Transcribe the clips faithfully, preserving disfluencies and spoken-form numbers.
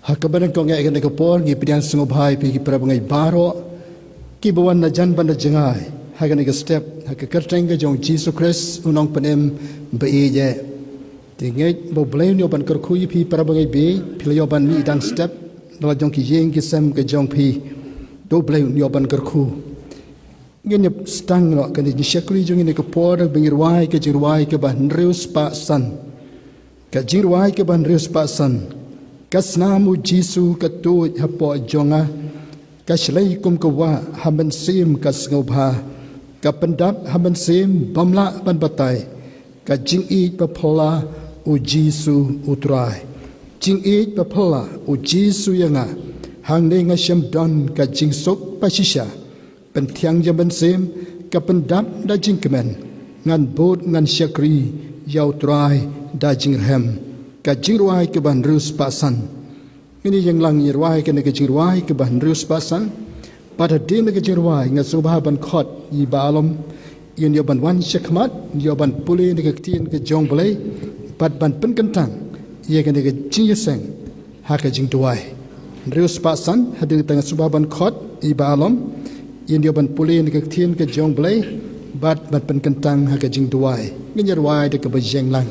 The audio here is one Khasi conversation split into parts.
Ha kaba nyngkong eh ha kane ka por ngi pdiang sngewbha ïa phi ki para bangeit baroh kiba wan na jan bad na jngai ha kane ka step ha ka kyrteng ka jong Jisu Khrist u nongpynim ba ïeit eh. Te ngeit ba U Blei un ïoh ban kyrkhu ïa phi para bangeit ba ïeit, phi la ïoh ban mih dang step na la jong ki ïing ki sem ka jong phi. To U Blei un ïoh ban kyrkhu. Ngin ïa sdang noh kane ka jingshakri jong ngi ha kane ka por ba ngin rwai ka jingrwai kaba hynriew spah san. Ka jingrwai kaba hynriew spah san. Ka snam U Jisu ka tuid hapoh jong nga. Ka shlei kum ka wah ha mynsiem ka sngewbha. Ka pyndap ha mynsiem bym lah ban batai. Ka jingïeit ba phylla U Jisu U Trai. Jingïeit ba phylla U Jisu ïa nga. Hangne nga shem don ka jingsuk ba shisha. Pynthiang ïa mynsiem, ka pyndap da jingkmen. Ngan bud ngan shakri ïa U Trai da jingrhem. Ka jingrwai kaba hynriew spah san. Ngin ïa ïeng lang ïa rwai kane ka jingrwai kaba hynriew spah san. Bad hadien ka jingrwai nga sngewbha ban khot ïa i Bah Alom, ïa un ïoh ban wan sha khmat, ïoh ban pule na ka ktien ka jong U Blei bad ban pynkyntang ïa kane ka jingïaseng ha ka jingduwai. Hynriew spah san, hadien kata nga sngewbha ban khot ïa i Bah Alom, ïa un ïoh ban pule na ka ktien ka jong U Blei bad ban pynkyntang ha ka jingduwai. Ngin ïa rwai da kaba ïeng lang.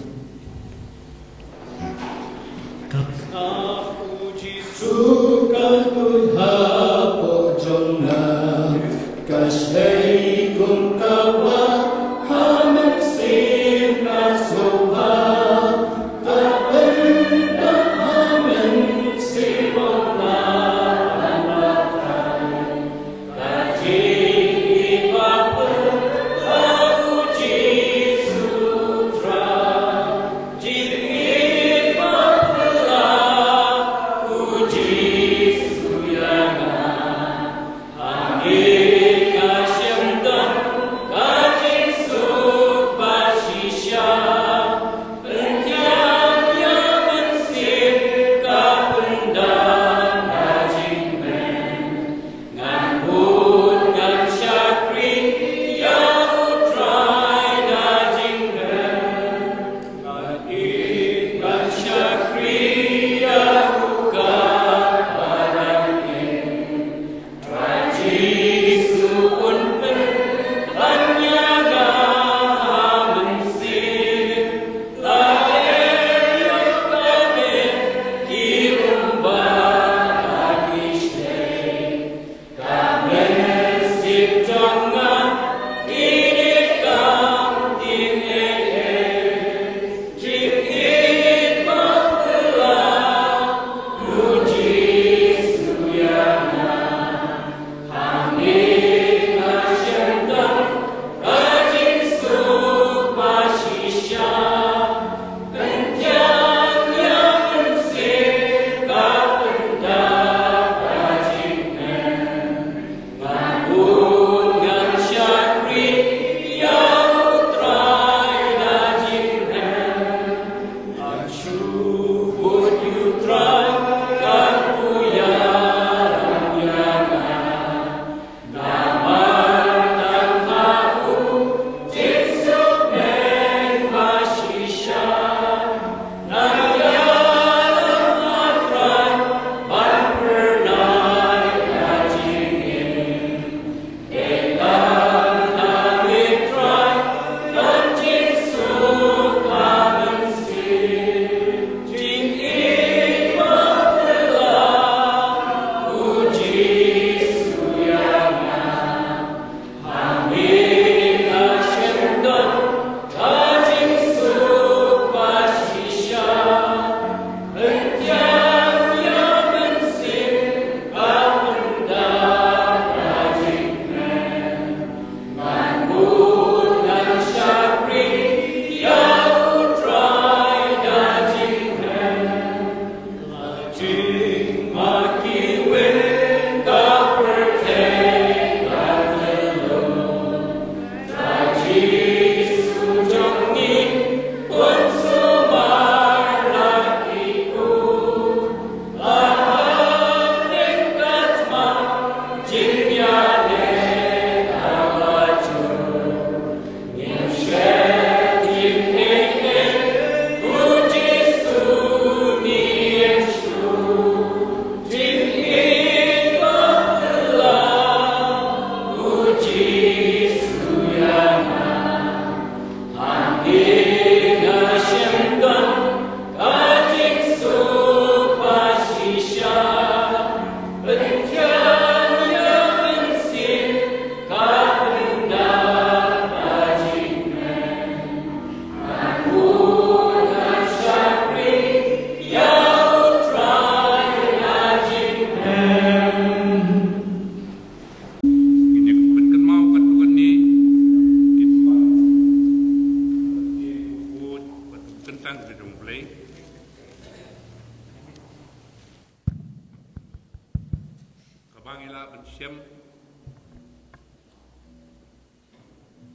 Ba ngi lah ban shem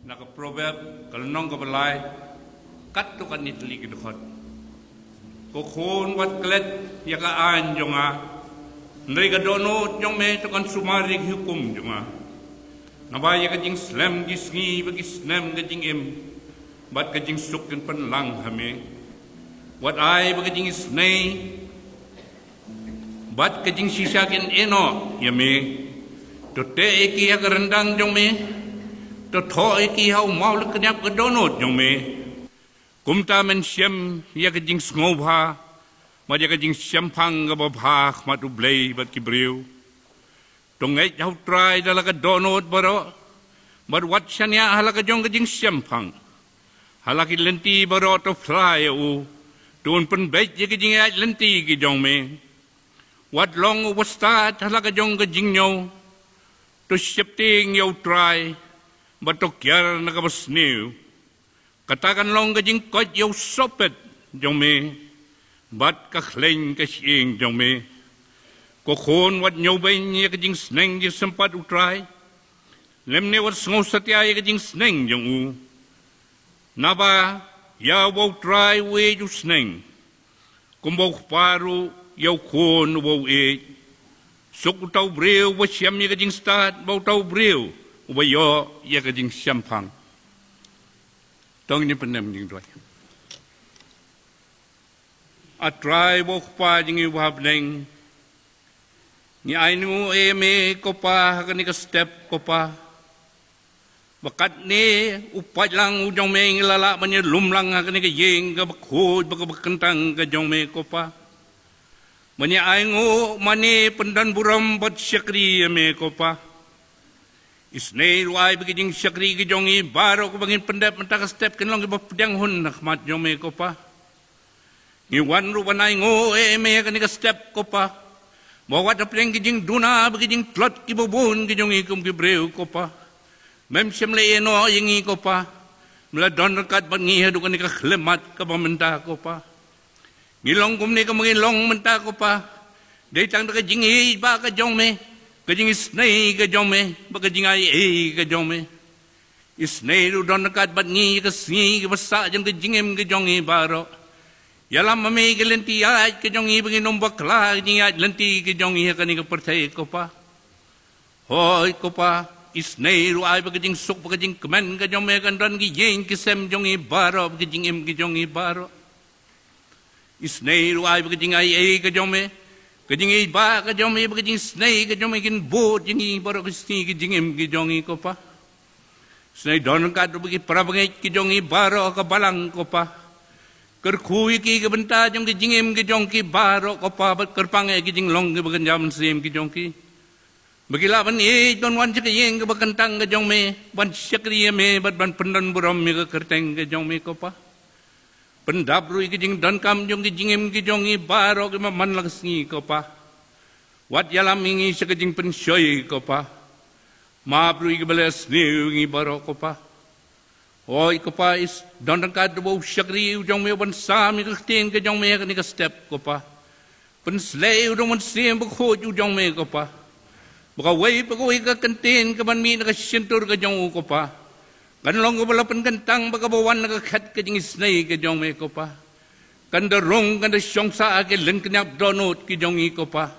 na ka Proverb, ka lynnong kaba lai, katto katne tylli ki dkhot. Ko khun, wat klet ïa ka aiñ jong nga, hynrei ka dohnud jong me to kan sumar ïa ki hukum jong nga. Naba ïa ka jingslem ki sngi bad ki snem ka jingim bad ka jingsuk kin pynlang ha me. Wat ai ba ka jingisnei bad ka jingshisha kin ïehnoh ïa me. To teh ïa ki ha ka ryndang jong me, to thoh ïa ki ha u mawlynnep ka dohnud jong me. Kumta men shem ïa ka jingsngewbha bad ïa ka jingshemphang kaba bha ha khmat U Blei bad ki briew. To ngeit ha U Trai da la ka dohnud baroh, bad wat shaniah ha la ka jong ka jingshemphang. Ha la ki lynti baroh to phla ïa u, to un pynbeit ïa ki jingïaid lynti ki jong me. Wat long uba stad ha la ka jong ka jingñiew, to sheptieng ïa U Trai, bad to kiar na kaba sniew. Kata kan long ka jingkoit ïa u sohpet jong me bad ka khleiñ ka shyieng jong me. Ko khun, wat ñiewbeiñ ïa ka jingsneng jingsympat U Trai, lymne wat sngewsatia ïa ka jingsneng jong u. Naba ïa uba U Trai u ïeit u sneng, kumba u kpa ruh ïa u khun uba u ïeit. Suk uta u briew uba shem ïa ka jingstad bad uta u briew uba ïoh ïa ka jingshemphang. To ngin pyndem jingduwai. A Trai bad U Kpa jong ngi uba ha bneng, ngi ainguh ïa me ko Pa ha kane ka step ko Pa, ba katne u paidlang u jong me ngi la lah ban ïalum lang ha kane ka ïing kaba khuid bad kaba kyntang ka jong me ko Pa. Ba ngi ainguh mane pyndonburom bad shakri ïa me ko Pa. Isynei ruh ai ba ki jingshakri ki jong ngi baroh kiba ngin pyndep mynta ka step kin long kiba pdiang hun ha khmat jong me ko Pa. Ngi wan ruh ban ainguh ïa me ha kane ka step ko Pa, ba wat hapdeng ki jingduna bad ki jingtlot kiba bun ki jong ngi kum ki briew ko Pa, mem shym la ïehnoh ïa ngi ko Pa. Me la don ryngkat bad ngi haduh kane ka khyllipmat kaba mynta ko Pa. Ngi long kumne kumba ngi long mynta ko Pa, dei tang da ka jingïeit ba ka jong me, ka jingisynei ka jong me, bad ka jingaiei ka jong me. Isynei ruh don ryngkat bad ngi ha ka sngi kaba sah jong ka jingim ka jong ngi baroh. Ïalam ïa me ha ka lynti ïaid ka jong ngi ba ngin ym bakla ha ka jingïaid lynti ka jong ngi ha kane ka pyrthei ko Pa. Hooid ko Pa, isynei ruh ai ba ka jingsuk bad ka jingkmen ka jong me kan don ha ki ïing ki sem jong ngi baroh, bad ka jingim ka jong ngi baroh. Isynei ruh ai ba ka jingaiei ka jong me, ka jingïeit ba ka jong me, bad ka jingisynei ka jong me kin bud ïa ngi baroh ha ka sngi ka jingim ka jong ngi ko Pa. Isynei don ryngkat ruh bad ki para bangeit ki jong ngi baroh ha ka balang ko Pa. Kyrkhu ïa ki ha ka bynta jong ka jingim ka jong ki baroh ko Pa, bad kyrpang ïa ki jinglong kiba kynja mynsiem ki jong ki, ba ki lah ban ïeit ban wan sha ka ïing kaba kyntang ka jong me, ban shakri ïa me bad ban pyndonburom ïa ka kyrteng ka jong me ko Pa. Pyndap ruh ïa ki jingdonkam jong ki jingim ki jong ngi baroh kiba man la ka sngi ko Pa. Wat ïalam ïa ngi sha ka jingpynshoi ko Pa. Map ruh ïa kiba la sniew ïa ngi baroh ko Pa. Hooid ko Pa, is don ryngkat ruh bad u shakri u jong me uban sam ïa ka ktien ka jong me ha kane ka step ko Pa. Pynsleh ïa u da u Mynsiem Bakhuid u jong me ko Pa, ba kawei pa kawei ka kyntien kaban mih na ka shyntur ka jong u ko Pa, kan long kaba la pynkyntang bad kaba wan na ka khet ka jingisynei ka jong me ko Pa. Kan da rung, kan da shong sah ha ki lyngkniap dohnud ki jong ngi ko Pa.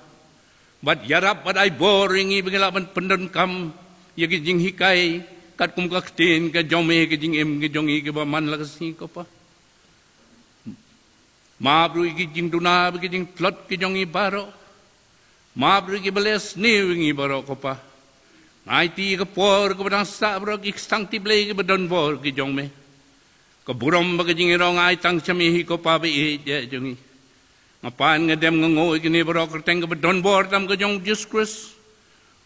Bad ïarap bad ai bor ïa ngi ba ngin lah ban pyndonkam ïa ki jinghikai katkum ka ktien ka jong me ha ka jingim ka jong ngi kiba man la ka sngi ko Pa. Map ruh ïa ki jingduna bad ki jingtlot ki jong ngi baroh. Map ruh ïa kiba la sniew ïa ngi baroh ko Pa. Nga aiti ïa ka por kaba dang sah baroh ha ki kti jong U Blei kiba donbor ki jong me. Ka burom bad ka jingïaroh nga ai tang sha me hi ko Pa ba ïeit jong ngi. Nga pan nga dem nga nguh ïa kine baroh ha ka kyrteng kaba donbor tam ka jong U Jisu Khrist,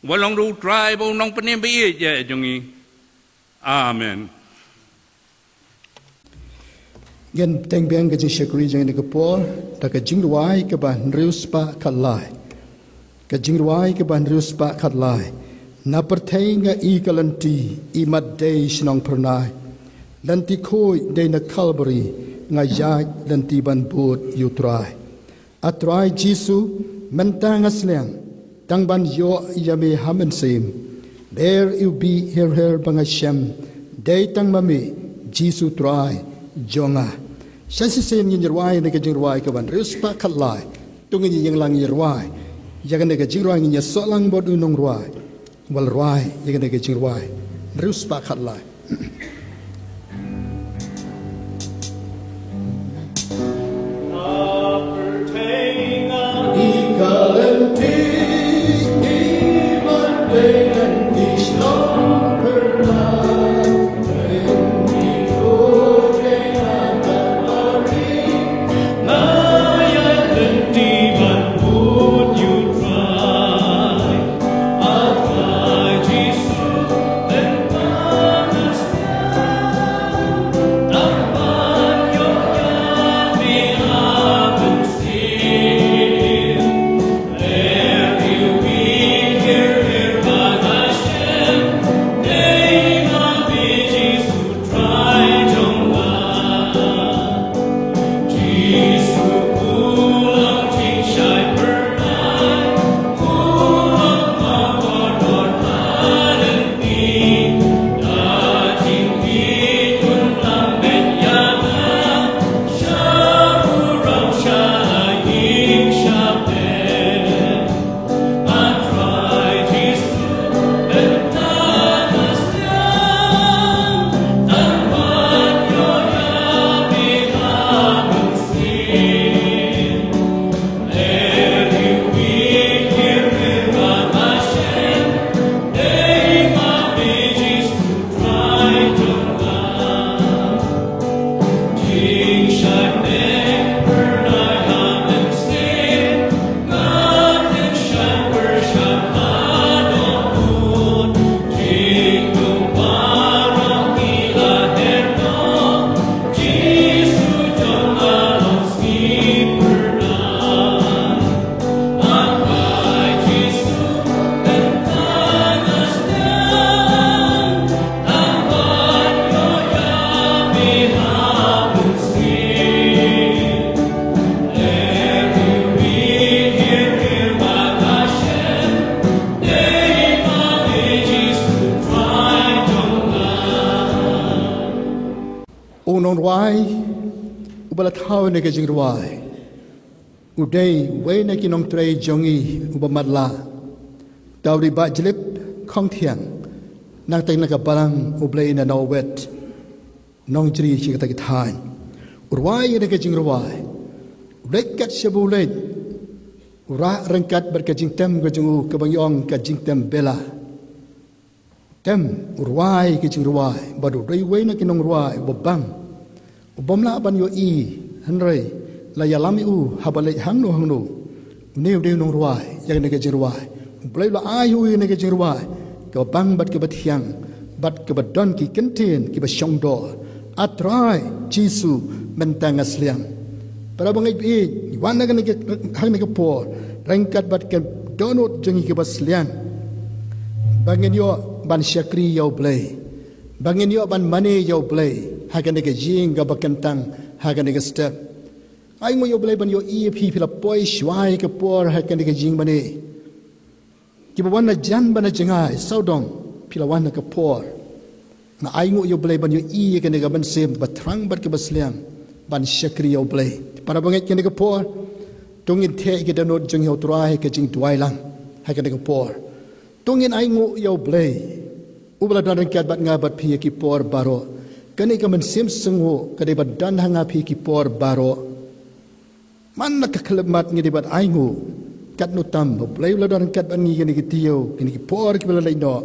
uba long ruh U Trai bad U Nongpynim ba ïeit jong ngi. Amen. Ngin bteng biang ka jingshakri jong ngi ha kane ka por da ka jingrwai kaba hynriew spah khatlai. Ka jingrwai kaba hynriew spah khatlai. Na pyrthei nga i ka lynti, i mat dei shnong Phyrnai. Lynti khuid dei na Kalbari, nga ïaid lynti ban bud ïa U Trai. A Trai Jisu, mynta nga sliang, Tang ban ïoh ïa me ha mynsiem. Ber ïa u bih her her ba nga shem. Dei tang ma me Jisu Trai jong nga. Sha shisien ngin ïa rwai ïa kane ka jingrwai ka ban riewspah khatlai. To ngin ïa ïeng lang ïa rwai ïa kane ka jingrwai, ngin ïa soh lang bad u nongrwai. Wal rwai ïa kane ka jingrwai riewspah khatlai. U nongrwai uba la thaw ïa kane ka jingrwai u dei uwei na ki nongtrei jong ngi uba matlah. Dawri Bah Jlip Khongthiang, nangta na ka balang U Blei na Nongwet, nongjri sha kata ka thaiñ. U rwai ïa kane ka jingrwai. U leit kat shaba u leit, u rah ryngkat bad ka jingtem ka jong u kaba ngi ong ka jingtem bela. Tem u rwai ka jingrwai bad u dei uwei na ki nongrwai uba bang, u bym lah ban ïohi, hynrei la ïalam ïa u haba leit hangno hangno. Une u dei u nongrwai ïa kane ka jingrwai. U Blei u la ai ïa u ïa kane ka jingrwai kaba bang bad kaba thiang bad kaba don ki kyntien kiba shongdor. A Trai Jisu, mynta nga sliang. Para bangeit baieit, ngi wan ha kane ka, ha kane ka por ryngkat bad ka dohnud jong ngi kaba sliang ba ngin ïoh ban shakri ïa U Blei, ba ngin ïoh ban mane ïa U Blei ha kane ka ïing kaba kyntang, ha kane ka step. Ai nguh ïa U Blei ban ïohi ïa phi, phi la poi shuwa ïa ka por ha kane ka ïing mane. Kiba wan na jan bad na jngai sawdong, phi la wan ha ka por. Nga ai nguh ïa U Blei ban ïohi ïa kane ka mynsiem ba thrang bad kaba sliang ban shakri ïa U Blei. Para bangeit, kane ka por to ngin theh ïa ka dohnud jong ngi ha U Trai ha ka jingduwai lang ha kane ka por. To ngin ai nguh ïa U Blei uba la don ryngkat bad nga bad phi ïa ki por baroh. Kane ka mynsiem sngewbha ka dei ba don ha nga phi ïa ki por baroh. Man la ka khyllipmat ngi dei ban ai nguh. Katno tam ba U Blei u la don ryngkat bad ngi kine ki taïew, kine ki por kiba la leit noh.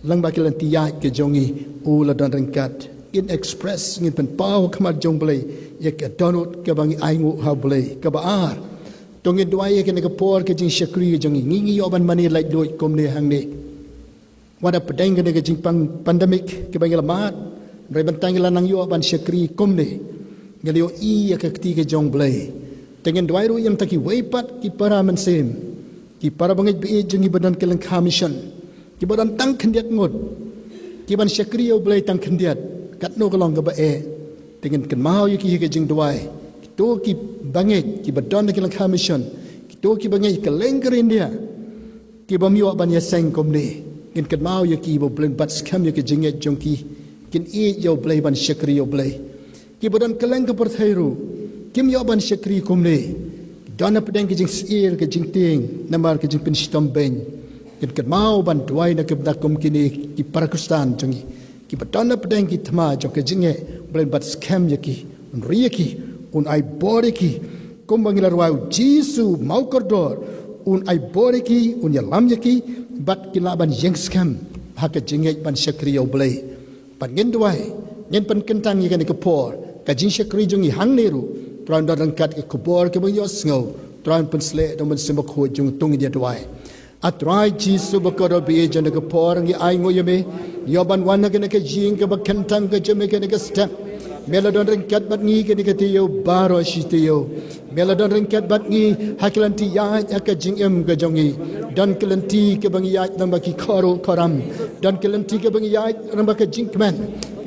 Lyngba ki lynti ïaid ki jong ngi, u la don ryngkat. Ngin express, ngin pynpaw ha khmat jong U Blei ïa ka dohnud kaba ngi ai nguh ha U Blei. Kaba ar, to ngin duwai ïa kane ka por ka jingshakri ka jong ngi, ngi, ngi ïoh ban mane laitluid kumne hangne. Wat hapdeng kane ka jingpang pandemic kaba ngi la mad, hynrei mynta ngi la nang ïoh ban shakri kumne. Ngi la ïohi ïa ka kti ka jong U Blei. Te ngin duwai ruh ïa kita kiwei pat ki para mynsiem, ki para bangeit baieit jong ngi ba don ki lyngkha mission, kiba don tang khyndiat ngut, kiban shakri ïa U Blei tang khyndiat, katno ka long kaba eh. Te ngin kynmaw ïa ki ha ka jingduwai. Kito ki bangeit kiba don ha ki lyngkha mission, kito ki bangeit kylleng ka ri India, Ki bym ïoh ban ïaseng kumne, ngin kynmaw ïa ki ba U Blei un bat skhem ïa ka jingngeit jong ki. Kin ïeit ïa U Blei, ban shakri ïa U Blei. Ki ba don kylleng ka pyrthei ruh kim ïoh ban shakri kumne. Don hapdeng ka jingsyier, ka jingtieng, namar ka jingpynshitom beiñ. Ngin kynmaw ban duwai na ki bynta kum kine ki para Khristan jong ngi, ki ba don hapdeng ki thma jong ka jingngeit. U Blei un bat skhem ïa ki, un ri ïa ki, un ai bor ïa ki. Kumba ngi la rwai, U Jisu mawkordor un ai bor ïa ki, un ïalam ïa ki, bad kin lah ban ïeng skhem ha ka jingngeit ban shakri ïa U Blei. Bad ngin duwai, ngin pynkyntang ïa kane ka por, ka jingshakri jong ngi hangne ruh, Trai un don ryngkat. Ka khubor kaba ngi ïohsngew, Trai un pynsleh da U Mynsiem Bakhuid jong u. To ngin ïa duwai. A Trai Jisu bakordor, ba ïeit, ha kane ka por ngi ainguh ïa me. Ïoh ban wan ha kane ka ïing kaba kyntang ka jong me, kane ka step. Me la don ryngkat bad ngi kane ka taïew baroh shi taïew. Me la don ryngkat bad ngi ha ki lynti ïaid ha ka jingim ka jong ngi. Don ki lynti kiba ngi ïaid lyngba ki kharo kharam. Don ki lynti kiba ngi ïaid lyngba ka jingkmen.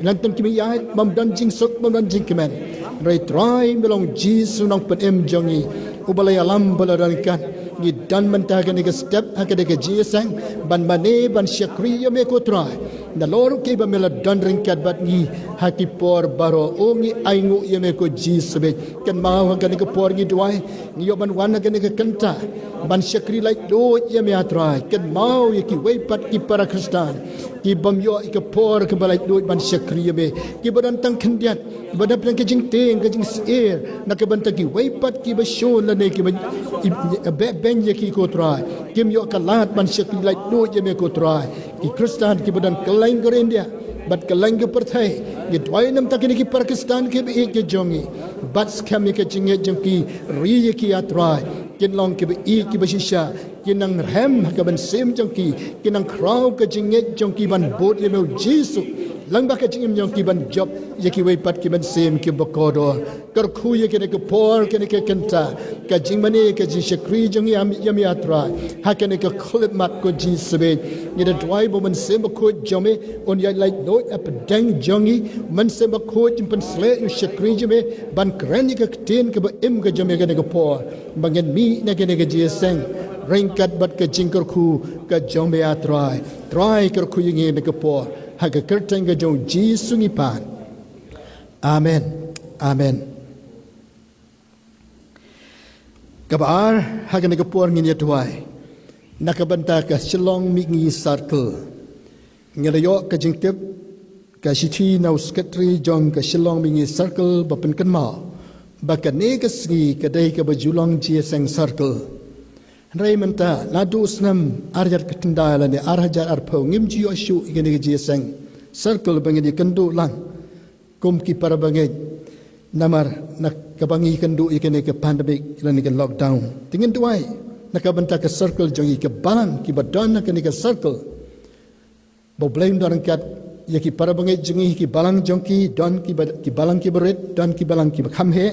Lynti kiba ngi ïaid bym don jingsuk, bym don jingkmen. Hynrei Trai, me long Jisu Nongpynim jong ngi, uba la ïalam, uba la don ryngkat. Ngi don mynta ha kane ka step, ha kane ka jingïaseng, ban mane, ban shakri ïa me ko Trai. Nalor kiba me la don ryngkat bad ngi ha ki por baroh. O, ngi ainguh ïa me ko Jisu beit. Kynmaw ha kane ka por ngi duwai, ngi ïoh ban wan ha kane ka kynta ban shakri laitluid ïa me A Trai. Kynmaw ïa kiwei pat ki para Khristan ki bym ïoh ïa ka por kaba laitluid ban shakri ïa me, kiba don tang khyndiat, kiba don tang ka jingtieng, ka jingsheptieng na ka bynta kiwei pat kiba shun lane kiba i, i, beh beiñ ïa ki ko Trai. Kim ïoh ka lad ban shakri laitluid ïa me ko Trai. Ki Khristan kiba don kylleng ka ri India bad kylleng ka pyrthei, ngi duwai namar kine ki para Khristan kiba ïeit ki jong ngi. Bat skhem ïa ka jingngeit jong ki, ri ïa ki A Trai. Kin long kiba ïeit, kiba shisha, kin nang rhem ha ka mynsiem jong ki, kin nang khraw ka jingngeit jong ki ban bud ïa me U Jisu lyngba ka jingim jong ki, ban jop ïa kiwei pat ki mynsiem kiba kordor. Kyrkhu ïa kane ka por, kane ka kynta, ka jingmane, ka jingshakri jong ngi ïa me A Trai ha kane ka khyllipmat ko Jisu beit. Ngi da duwai ba U Mynsiem Bakhuid jong me un ïaid laitluid hapdeng jong ngi. Mynsiem Bakhuid, jin pynsleh ïa u shakri jong me ban kren ïa ka ktien kaba im ka jong me ha kane ka por, ba ngin mih na kane ka jingïaseng ryngkat bad ka jingkyrkhu ka jong me A Trai. Trai, kyrkhu ïa ngi ha kane ka por, ha ka kyrteng ka jong U Jisu ngi pan. Amen. Amen. Kaba ar, ha kane ka por ngin ïa duwai na ka bynta ka Shillong Mihngi Circle. Ngi la ïoh ka jingtip, ka shithi na u Secretary jong ka Shillong Mihngi Circle ba pynkynmaw ba kane ka sngi ka dei kaba ju long jingïaseng circle. Hynrei mynta, naduh u snem ar hajar khyndai lane ar hajar arphew, ngim ju ïoh shuh ïa kane ka jingïaseng circle ba ngin ïakynduh lang kum ki para bangeit, namar na kaba ngi kynduh ïa kane ka pandemic lane ka lockdown. Te ngin duwai na ka bynta ka circle jong ngi, ka balang kiba don ha kane ka circle, ba U Blei un don ryngkat ïa ki para bangeit jong ngi, ki balang jong ki. Don kiba, ki balang kiba rit, don ki balang kiba kham heh.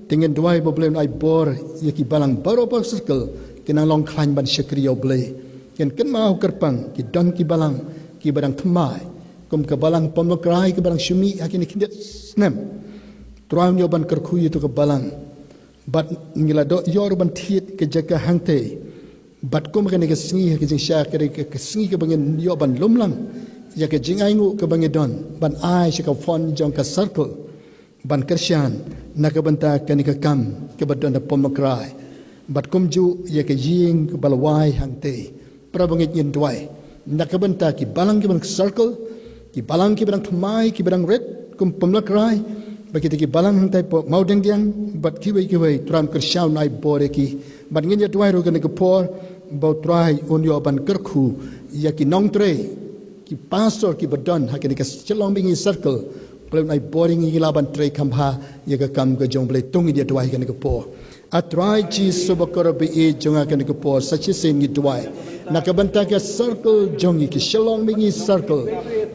Te ngin duwai ba U Blei un ai bor ïa ki balang baroh, baroh circle, kin nang long khlaiñ ban shakri ïa U Blei. Kin kynmaw kyrpang, ki don ki balang kiba dang thymmai, kum ka balang Pamlakrai kaba dang shu mih ha kine ki khyndiat snem. Trai, un ïoh ban kyrkhu ïa kato ka balang. Bad ngi la ïoh ruh ban thied ka jaka hangtei. Bad kum ha kane ka sngi, ha ka jingshisha, ka dei ka, ka sngi kaba ngin ïoh ban lum lang ïa ka jingainguh kaba ngi don, ban ai sha ka fund jong ka circle ban kyrshan na ka bynta kane ka kam kaba don ha Pamlakrai, bad kumjuh ïa ka ïing kaba la wai hangtei. Para bangeit, ngin duwai na ka bynta ki balang kiba dang circle, ki balang kiba dang thymmai, kiba dang rit kum Pamlakrai, bad kita ki balang hangtai hapoh Mawdengdiang, bad kiwei kiwei. Trai, un kyrshan, un ai bor ïa ki. Bad ngin ïa duwai ruh ha kane ka por ba U Trai un ïoh ban kyrkhu ïa ki nongtrei, ki pastor kiba don ha kane ka Shillong Mihngi Circle. Ba U Blei un ai bor ïa ngi, ngi lah ban trei kham bha ïa ka kam ka jong U Blei. To ngin ïa duwai ha kane ka por. A Trai Jisu bakordor, ba ïeit, jong nga, ha kane ka por sa shisien ngi duwai na ka bynta ka circle jong ngi, ka Shillong Mihngi Circle,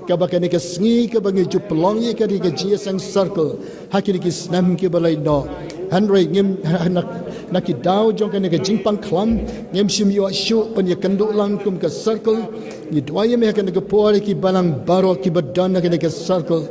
kaba kane ka sngi kaba ngi ju pynlong ïa kane ka jingïaseng circle ha kine ki snem kiba la ïehnoh. Hynrei ngim, na, na ki daw jong kane ka jingpang khlam, ngim shym ïoh shuh ban ïakynduh lang kum ka circle. Ngi duwai ïa me ha kane ka por ïa ki balang baroh kiba don ha kane ka circle.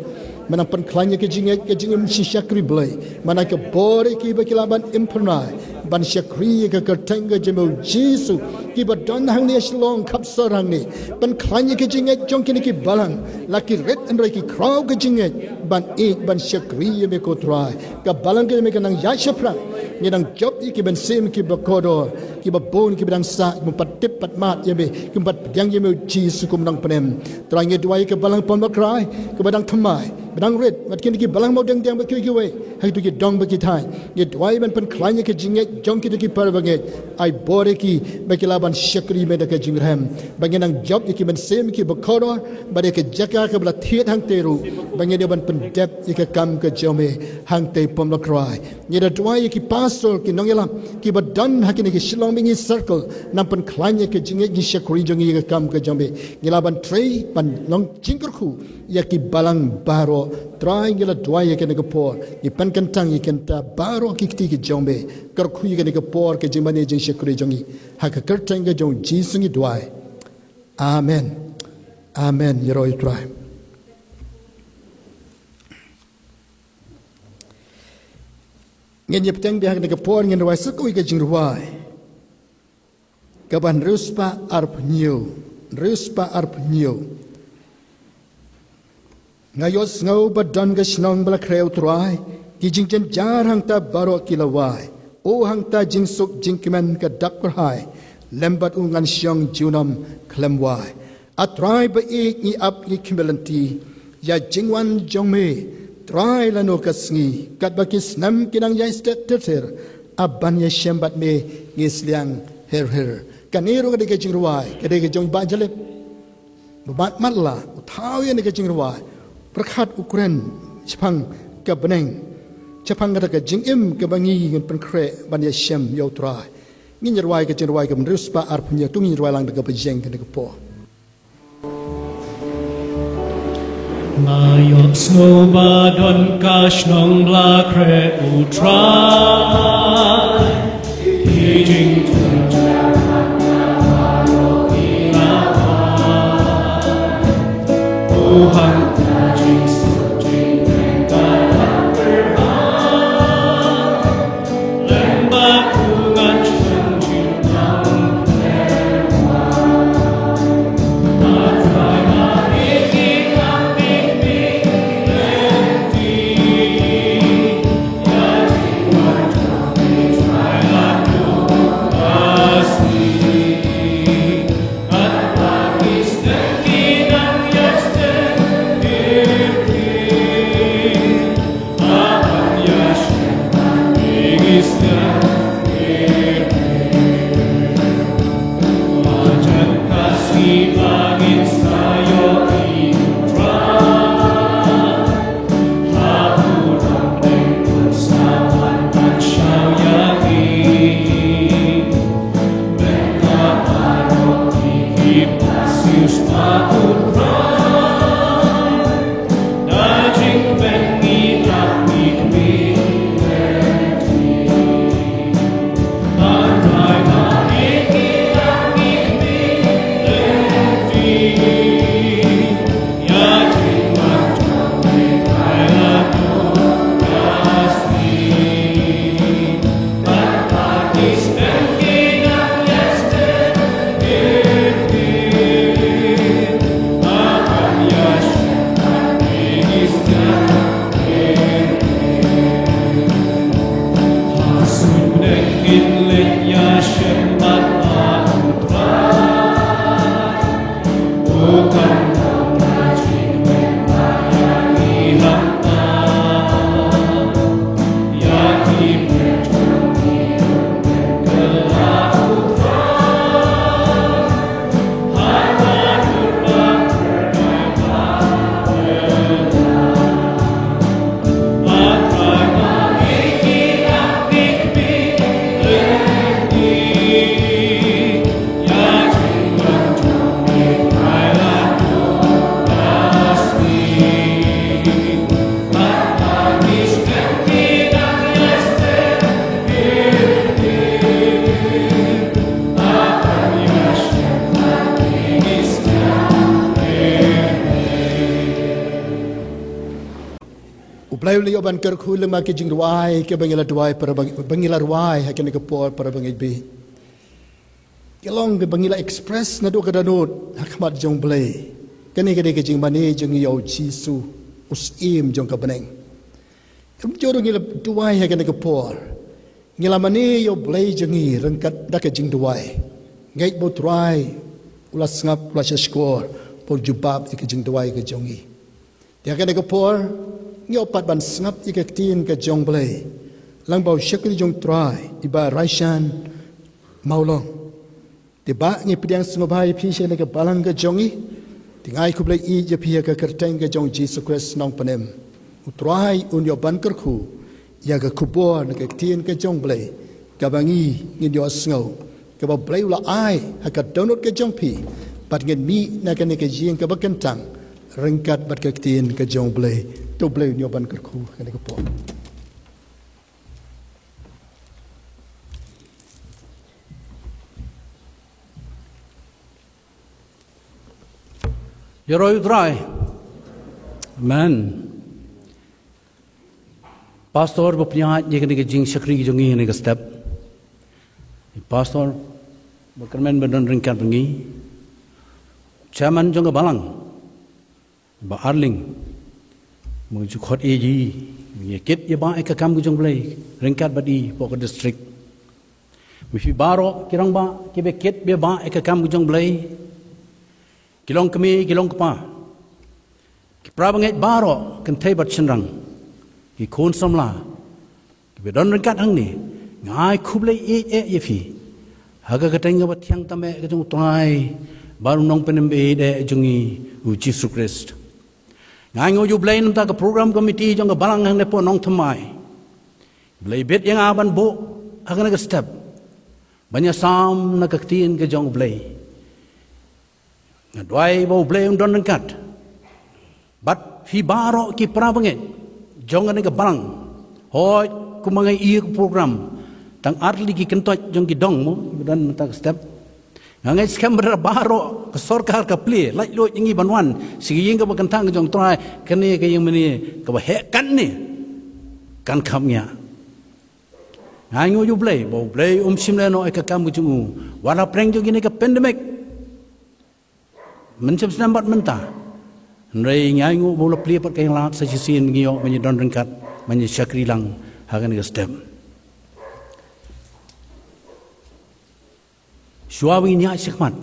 Me nang pynkhlaiñ ïa ka jingngeit ka jingim shakri Blei. Me nang ka bor ïa kiba ki lah ban im phyrnai ban shakri ïa ka kyrteng ka jong me Jisu. Kiba don hangne ha Shillong, khapsor hangne, pynkhlaiñ ïa ka jingngeit jong kine ki balang. La ki rit hynrei ki khraw ka jingngeit ban ïeit ban shakri ïa me ko Trai. Ka balang ka jong me ka nang ïaid shaphrang. Ngi nang jop ïa ki mynsiem kiba kordor, kiba bun kiba dang sah, kiba pat tip pat mad ïa me, kiba pat pdiang ïa me Jisu kum u nongpynim. Trai, ngi duwai ïa ka balang Pom Lakrai kaba dang thymmai, ba dang rit, bad kine ki balang mawdeng deng bad kiwei kiwei ha kito ki dong bad ki thaiñ. Ngi duwai ban pynkhlaiñ ïa ka jingngeit jong kito ki para bangeit. Ai bor ïa ki ba ki lah ban shakri me da ka jingrhem. Ba ngi nang jop ïa ki mynsiem kiba kordor bad ïa ka jaka kaba la thied hangtei ruh, ba ngin ïoh ban pyndep ïa ka kam ka jong me hangtei Pom Lakrai. Ngi da duwai ïa ki pastor, ki nongïalam kiba don ha kine ki Shillong Mihngi Circle, nang pynkhlaiñ ïa ka jingngeit jingshakri jong ngi ïa ka kam ka jong me. Ngi lah ban trei ban long jingkyrkhu ïa ki balang baroh. Trai, ngi la duwai ïa kane ka por, ngi pynkyntang ïa kita baroh ki kti ki jong me. Kyrkhu ïa kane ka por ka jingmane jingshakri jong ngi. Ha ka kyrteng ka jong u Jisu ngi duwai. Amen. Amen. Ïaroh ïa u Trai. Ngin ïa bteng biang ha kane ka por, ngin rwai sa kawei ka jingrwai kaba hynriew spah arphew hynñiew. Hynriew spah arphew hynñiew. Nga ïohsngew ba don ka shnong ba la khreh u Trai, ki jingjynjar hangta baroh ki la wai. O hangta jingsuk jingkmen ka dap kyrhai, lem bad u ngan shong junom khlem wai. A Trai ba ïeit, ngi ap ngi khmih lynti ïa jingwan jong me. Trai, lano ka sngi, katba ki snem ki nang ïai stet ter ter, ap ban ïashem bad me ngi sliang her her. Kane ruh ka dei ka jingrwai, ka dei ka jong Bah Jalip. Ba Bah Matla u thaw ïa kane ka jingrwai. Pyrkhat u kren shaphang ka bneng, shaphang kata ka jingim kaba ngi ngin pynkhreh ban ïashem ïa u Trai. Ngin ïa rwai ka jingrwai kaba hynriew spah arphew hynñiew. To ngin ïa rwai lang da kaba ïeng kane ka por. Nga ïohsngew ba don ka shnong ba la khreh u Trai. Ki jingtynjuh, u hangta jingsuk jingkmen ka dap kyrhai. Blei u la ïoh ban kyrkhu lyngba ki jingduwai kiba ngi la duwai para ba, ba ngi la rwai ha kane ka por para bangeit beit. Ki long kiba ngi la express naduh ka dohnud ha khmat jong Blei. Kane ka dei ka jingmane jong ngi ïa u Jisu, u Syiem jong ka bneng. Kumjuh ruh ngi la duwai ha kane ka por, ngi la mane ïa u Blei jong ngi ryngkat da ka jingduwai. Ngeit ba u Trai u la sngap, u la shahshkor bad u jubab ïa ka jingduwai ka jong ngi. Te ha kane ka por ngi ïoh pat ban sngap ïa ka ktien ka jong Blei lyngba u shakri jong u Trai, i Bah Raishan Mawlong. Te Bah, ngi pdiang sngewbha ïa phi sha kane ka balang ka jong ngi. Te nga ai khublei ïa phi ha ka kyrteng ka jong u Jisu Khrist Nongpynim. U Trai un ïoh ban kyrkhu ïa ka khubor na ka ktien ka jong Blei kaba ngi, ngin ïohsngew, kaba Blei u la ai ha ka dohnud ka jong phi, bad ngin mih na kane ka ïing kaba kyntang ryngkat bad ka ktien ka jong Blei. To Blei un ïoh ban kyrkhu ha kane ka por. Ïaroh ïa u Trai. Amen. Pastor ba pynïaid ïa kane ka jingshakri jong ngi ha kane ka step. Pastor ba kyrmen ba don ryngkat bad ngi. Chairman jong ka balang, Bah Arling, ba ngi ju khot ïa i, ba ngi kit ïa ba ïa ka kam ka jong Blei ryngkat bad i hapoh ka district. Bad phi baroh ki rangbah kiba kit ïa ba ïa ka kam ka jong Blei. Ki long kmie, ki long kpa, ki para bangeit baroh, kynthei bad shynrang, ki khun samla kiba don ryngkat hangne, nga ai khublei ïeit ïeit ïa phi ha ka kyrteng kaba thiang tam eh ka jong u Trai bad u Nongpynim ba ïeit eh jong ngi, u Jisu Khrist. Nga ainguh ïa u Blei namar ka program committee jong ka balang hangne hapoh Nongthymmai. Blei bit ïa nga ban buh ha kane ka step ban ïasam na ka ktien ka jong u Blei. Nga duwai ba u Blei un don ryngkat bad phi baroh ki para bangeit jong kane ka balang. Hooid, kumba nga ïohi ïa ka program, tang artylli ki kyntoit jong ki dong mo ba don mynta ka step. Nga ngeit skhem ba baroh ka sorkar ka plie laitluid ïa ngi ban wan sha ka ïing kaba kyntang ka jong u Trai, kane ka ïing mane kaba heh katne kan kham ngiah. Nga ainguh ïa u Blei ba u Blei um shim lehnoh ïa ka kam ka jong u wat ha pdeng jong kane ka pandemic. Mynshem snem bad mynta. Hynrei nga ainguh ba u la plie pat ka ïing lad sa shisien, ngi ïoh ban ïadon ryngkat, ban ïashakri lang ha kane ka step. Shuwa ba ngin ïaid shakhmat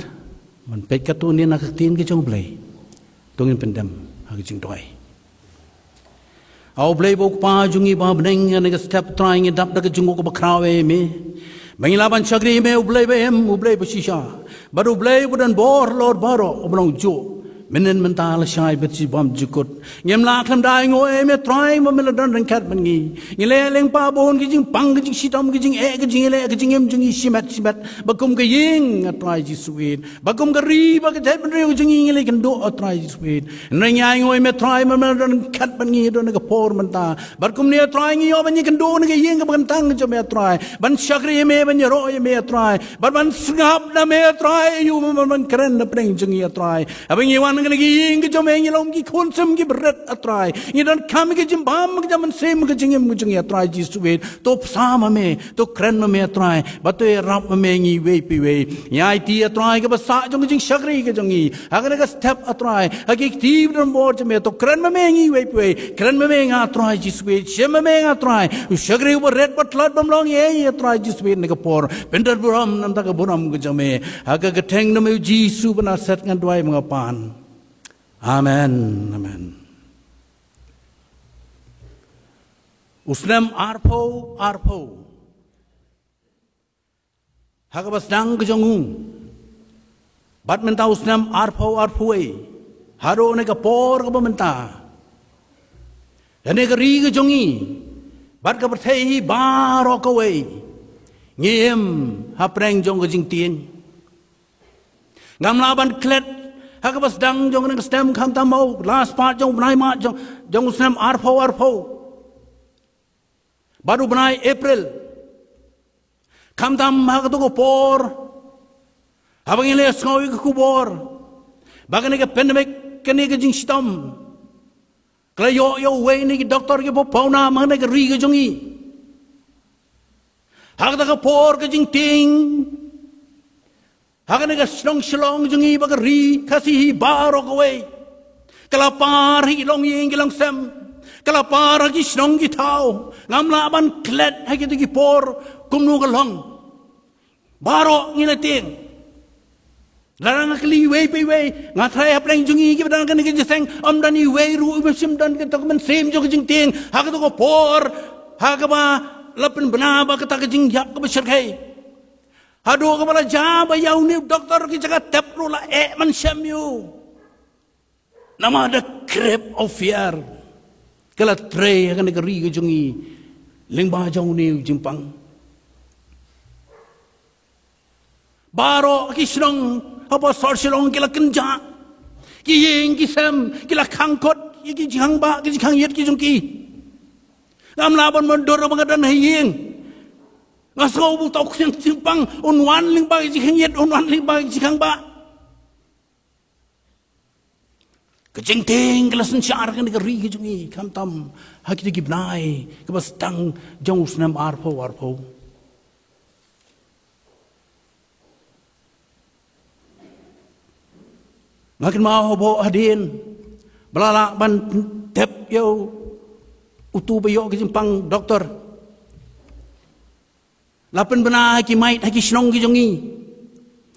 ban peit katto katne na ka ktien ka jong u Blei, to ngin pyndem ha ka jingduwai. A u Blei ba u Kpa jong ngi ba ha bneng, ha kane ka step Trai ngi dap da ka jingngeit kaba khraw ïa me, ba ngi lah ban shakri ïa me, u Blei ba im, u Blei ba shisha, bad u Blei ba don bor halor baroh, uba long juh mynhynnin, mynta, lashai bad shibun jingkut. Ngim lah khlem da ainguh ïa me Trai ba me la don ryngkat bad ngi. Ngi leh lyngba bun ki jingpang, ki jingshitom, ki jingeh, ki jingïaleh, ki jingim jong ngi shimet shimet, ba kum ka ïing, A Trai Jisu, ba kum ka ri bad ka jaitbynriew jong ngi, ngi la ïakynduh, A Trai Jisu. Hynrei ngi ainguh ïa me Trai ba me la don ryngkat bad ngi, don ha ka por mynta. Bad kumne A Trai ngi ïoh ban ïakynduh na ka ïing kaba kyntang jong me A Trai, ban shakri ïa me, ban ïaroh ïa me A Trai, bad ban sngap na me A Trai, ïa u ban, ban kren na pdeng jong ngi A Trai. Haba ngi wan ha kane ka ïing ka jong me, ngi long ki khun sem kiba rit A Trai. Ngi donkam ïa ka jingbam, ka jingmynsiem, ka jingim ka jong ngi A Trai Jisu. To pynshai ma me, to kren ma me A Trai, bad to ïarap ma me ïa ngi iwei pa iwei. Ngi aiti A Trai kaba sah jong ka jingshakri ka jong ngi ha kane ka step A Trai, ha ki kti ba don bor jong me, to kren ma me ïa ngi iwei pa iwei. Kren ma me ïa nga A Trai Jisu, shim ma me ïa nga A Trai, u shakri uba rit, ba tlot, bym long ei A Trai Jisu, ha kane ka por. Pyndon burom na ka bynta ka burom ka jong me. Ha ka kyrteng jong me u Jisu ba Nasaret ngan duwai bad nga pan. Amen. Amen. U snem arphew arphew ha kaba sdang ka jong u, bad mynta u snem arphew arphew wei, haduh kane ka por kaba mynta, ha kane ka ri ka jong ngi bad ka pyrthei hi baroh kawei, ngi im ha pdeng jong ka jingtieng. Ngam lah ban klet ha kaba sdang jong kane ka snem, khamtam ha u last part jong u bnai March jong, jong u snem arphew arphew bad u bnai April, khamtam ha kato ka por haba ngi la ïohsngew ïa ka khubor ba kane ka pandemic, kane ka jingshitom, Ka la ïoh ïa uwei na ki doktor kiba pawnam ha kane ka ri ka jong ngi. Ha kata ka por ka jingtieng, ha kane ka shnong Shillong jong ngi bad ka ri Khasi hi baroh kawei, ka la par ha ki longïing ki longsem, ka la par ha ki shnong ki thaw. Ngam lah ban klet ha kito ki por kumno ka long. Baroh ngi la tieng. Lada nga kylli iwei pa iwei, nga tharai hapdeng jong ngi kiba don ha kane ka jingïaseng, ym don iwei ruh iba shym don kata ka mynsiem jong ka jingtieng ha kato ka por, ha kaba la pynbna bad kata ka jingïap kaba shyrkhei. Haduh kaba la jia ba ïa une u doktor ki jaka tep ruh la eh ban shem ïa u. Namar the grip of fear ka la trei ha kane ka ri ka jong ngi lyngba jong une u jingpang. Baroh ki shnong hapoh sor Shillong ki la kynjah, ki ïing ki sem ki la khang kot ïa ki jingkhangbah, ki jingkhang ïit ki jong ki. Ngam lah ban mondor ba nga don ha ïing. Nga sngew ba uto u khñiang jingpang un wan lyngba ki jingkhang ïit, un wan lyngba ki jingkhangbah. Ka jingtieng ka la synshar ha kane ka ri ka jong ngi, khamtam ha kito ki bnai kiba sdang jong u snem arphew arphew. Nga kynmaw hapoh hadien ba la lah ban tep ïa uto uba ïoh ka jingpang doktor. La pynbna ha ki mait ha ki shnong ki jong ngi.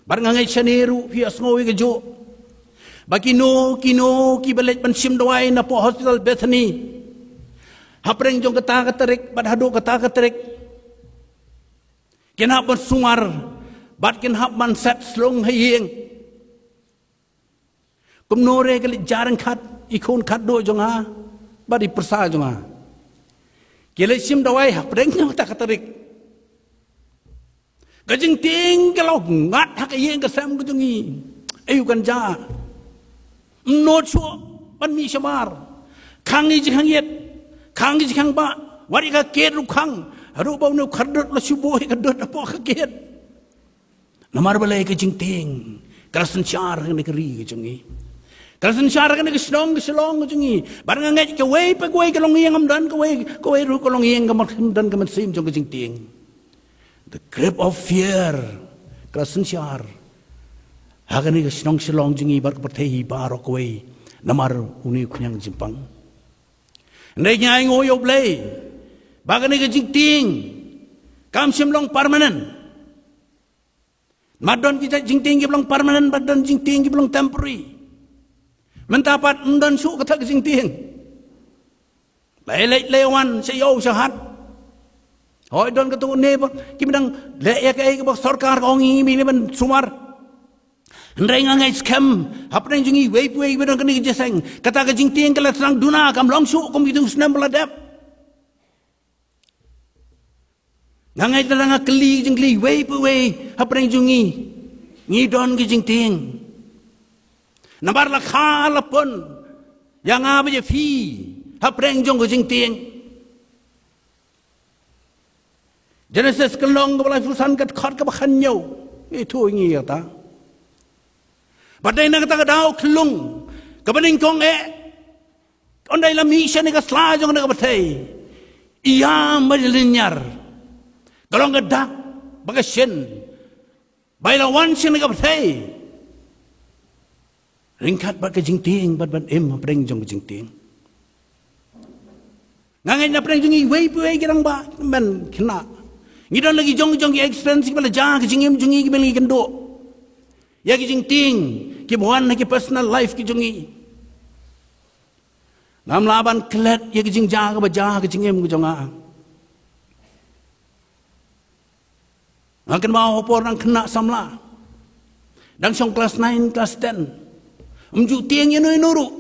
Bad nga ngeit shane ruh phi ïohsngew ïa kajuh ba kino kino kiba leit ban shim dawai napoh Hospital Bethany hapdeng jong kata ka tarik bad haduh kata ka tarik, kin hap ban sumar bad kin hap ban set slung ha ïing. Kumno re ka leit ja ryngkat i khun khatduh jong nga bad i pyrsa jong nga, ki leit shim dawai hapdeng jong kata ka tarik. Ka jingtieng ka la ngat ha ka ïing ka sem ka jong ngi. Aïu kan ja? Ym nud shuh ban mih shamar. Khang ïa ki jingkhang ïit, khang ïa ki jingkhangbah, wat ïa ka kiad ruh khang. Haduh ba une u khardut u la shu buh ïa ka dud hapoh ka kiad. Namar balei? Ka jingtieng ka la synshar ha kane ka ri ka jong ngi. Ka la synshar ha kane ka shnong ka Shillong ka jong ngi. Bad nga ngeit kawei pa kawei ka longïing ym don kawei, kawei ruh ka longïing kaba ym don ka mynsiem jong ka jingtieng. The grip of fear ka la synshar ha kane ka shnong Shillong jong ngi bad ka pyrthei hi baroh kawei namar une u khñiang jingpang. Hynrei ngi ainguh ïa U Blei ba kane ka jingtieng kam shym long permanent. Namar don ki jait jingtieng kiba long permanent bad don jingtieng kiba long temporary. Mynta pat ym don shuh kata ka jingtieng. Leit leit leit wan, sha ïew sha hat. Hooid, don katto katne ba ki dang leh ïa kaei kaba sorkar ka ong ïa ngi ban sumar. Hynrei nga ngeit skhem hapdeng jong ngi iwei pa iwei ba don kane ka jingïaseng, kata ka jingtieng ka la sdang duna, kam long shuh kum kito ki snem ba la dep. Nga ngeit lada nga kylli ka jingkylli iwei pa iwei hapdeng jong ngi, ngi don ka jingtieng. Namar la kha la pun ïa nga bad ïa phi hapdeng jong ka jingtieng. Genesis ka lynnong kaba laiphew san, ka dkhot kaba khathynñiew. Ithuh ïa ngi kata. Bad dei na kata ka daw khyllung kaba nyngkong eh, ynda i la mih shane ka sla jong kane ka pyrthei, i ïam bad i lynñiar ka long ka dak bad ka shin. Ba i la wan shane ka pyrthei ryngkat bad ka jingtieng bad ban im hapdeng jong ka jingtieng. Nga ngeit na pdeng jong ngi iwei pa iwei ki rangbah, men khynnah, ngi don la ki jong jong ki experience kiba la jia ha ka jingim jong ngi kiba ngi kynduh ïa ka jingtieng kiba wan ha ki personal life ki jong ngi. Ngam lah ban klet ïa ka jingjia kaba jia ha ka jingim ka jong nga. Nga kynmaw ha por dang khynnah samla, dang shong klas nine klas ten, ym ju tieng ïano ïano ruh.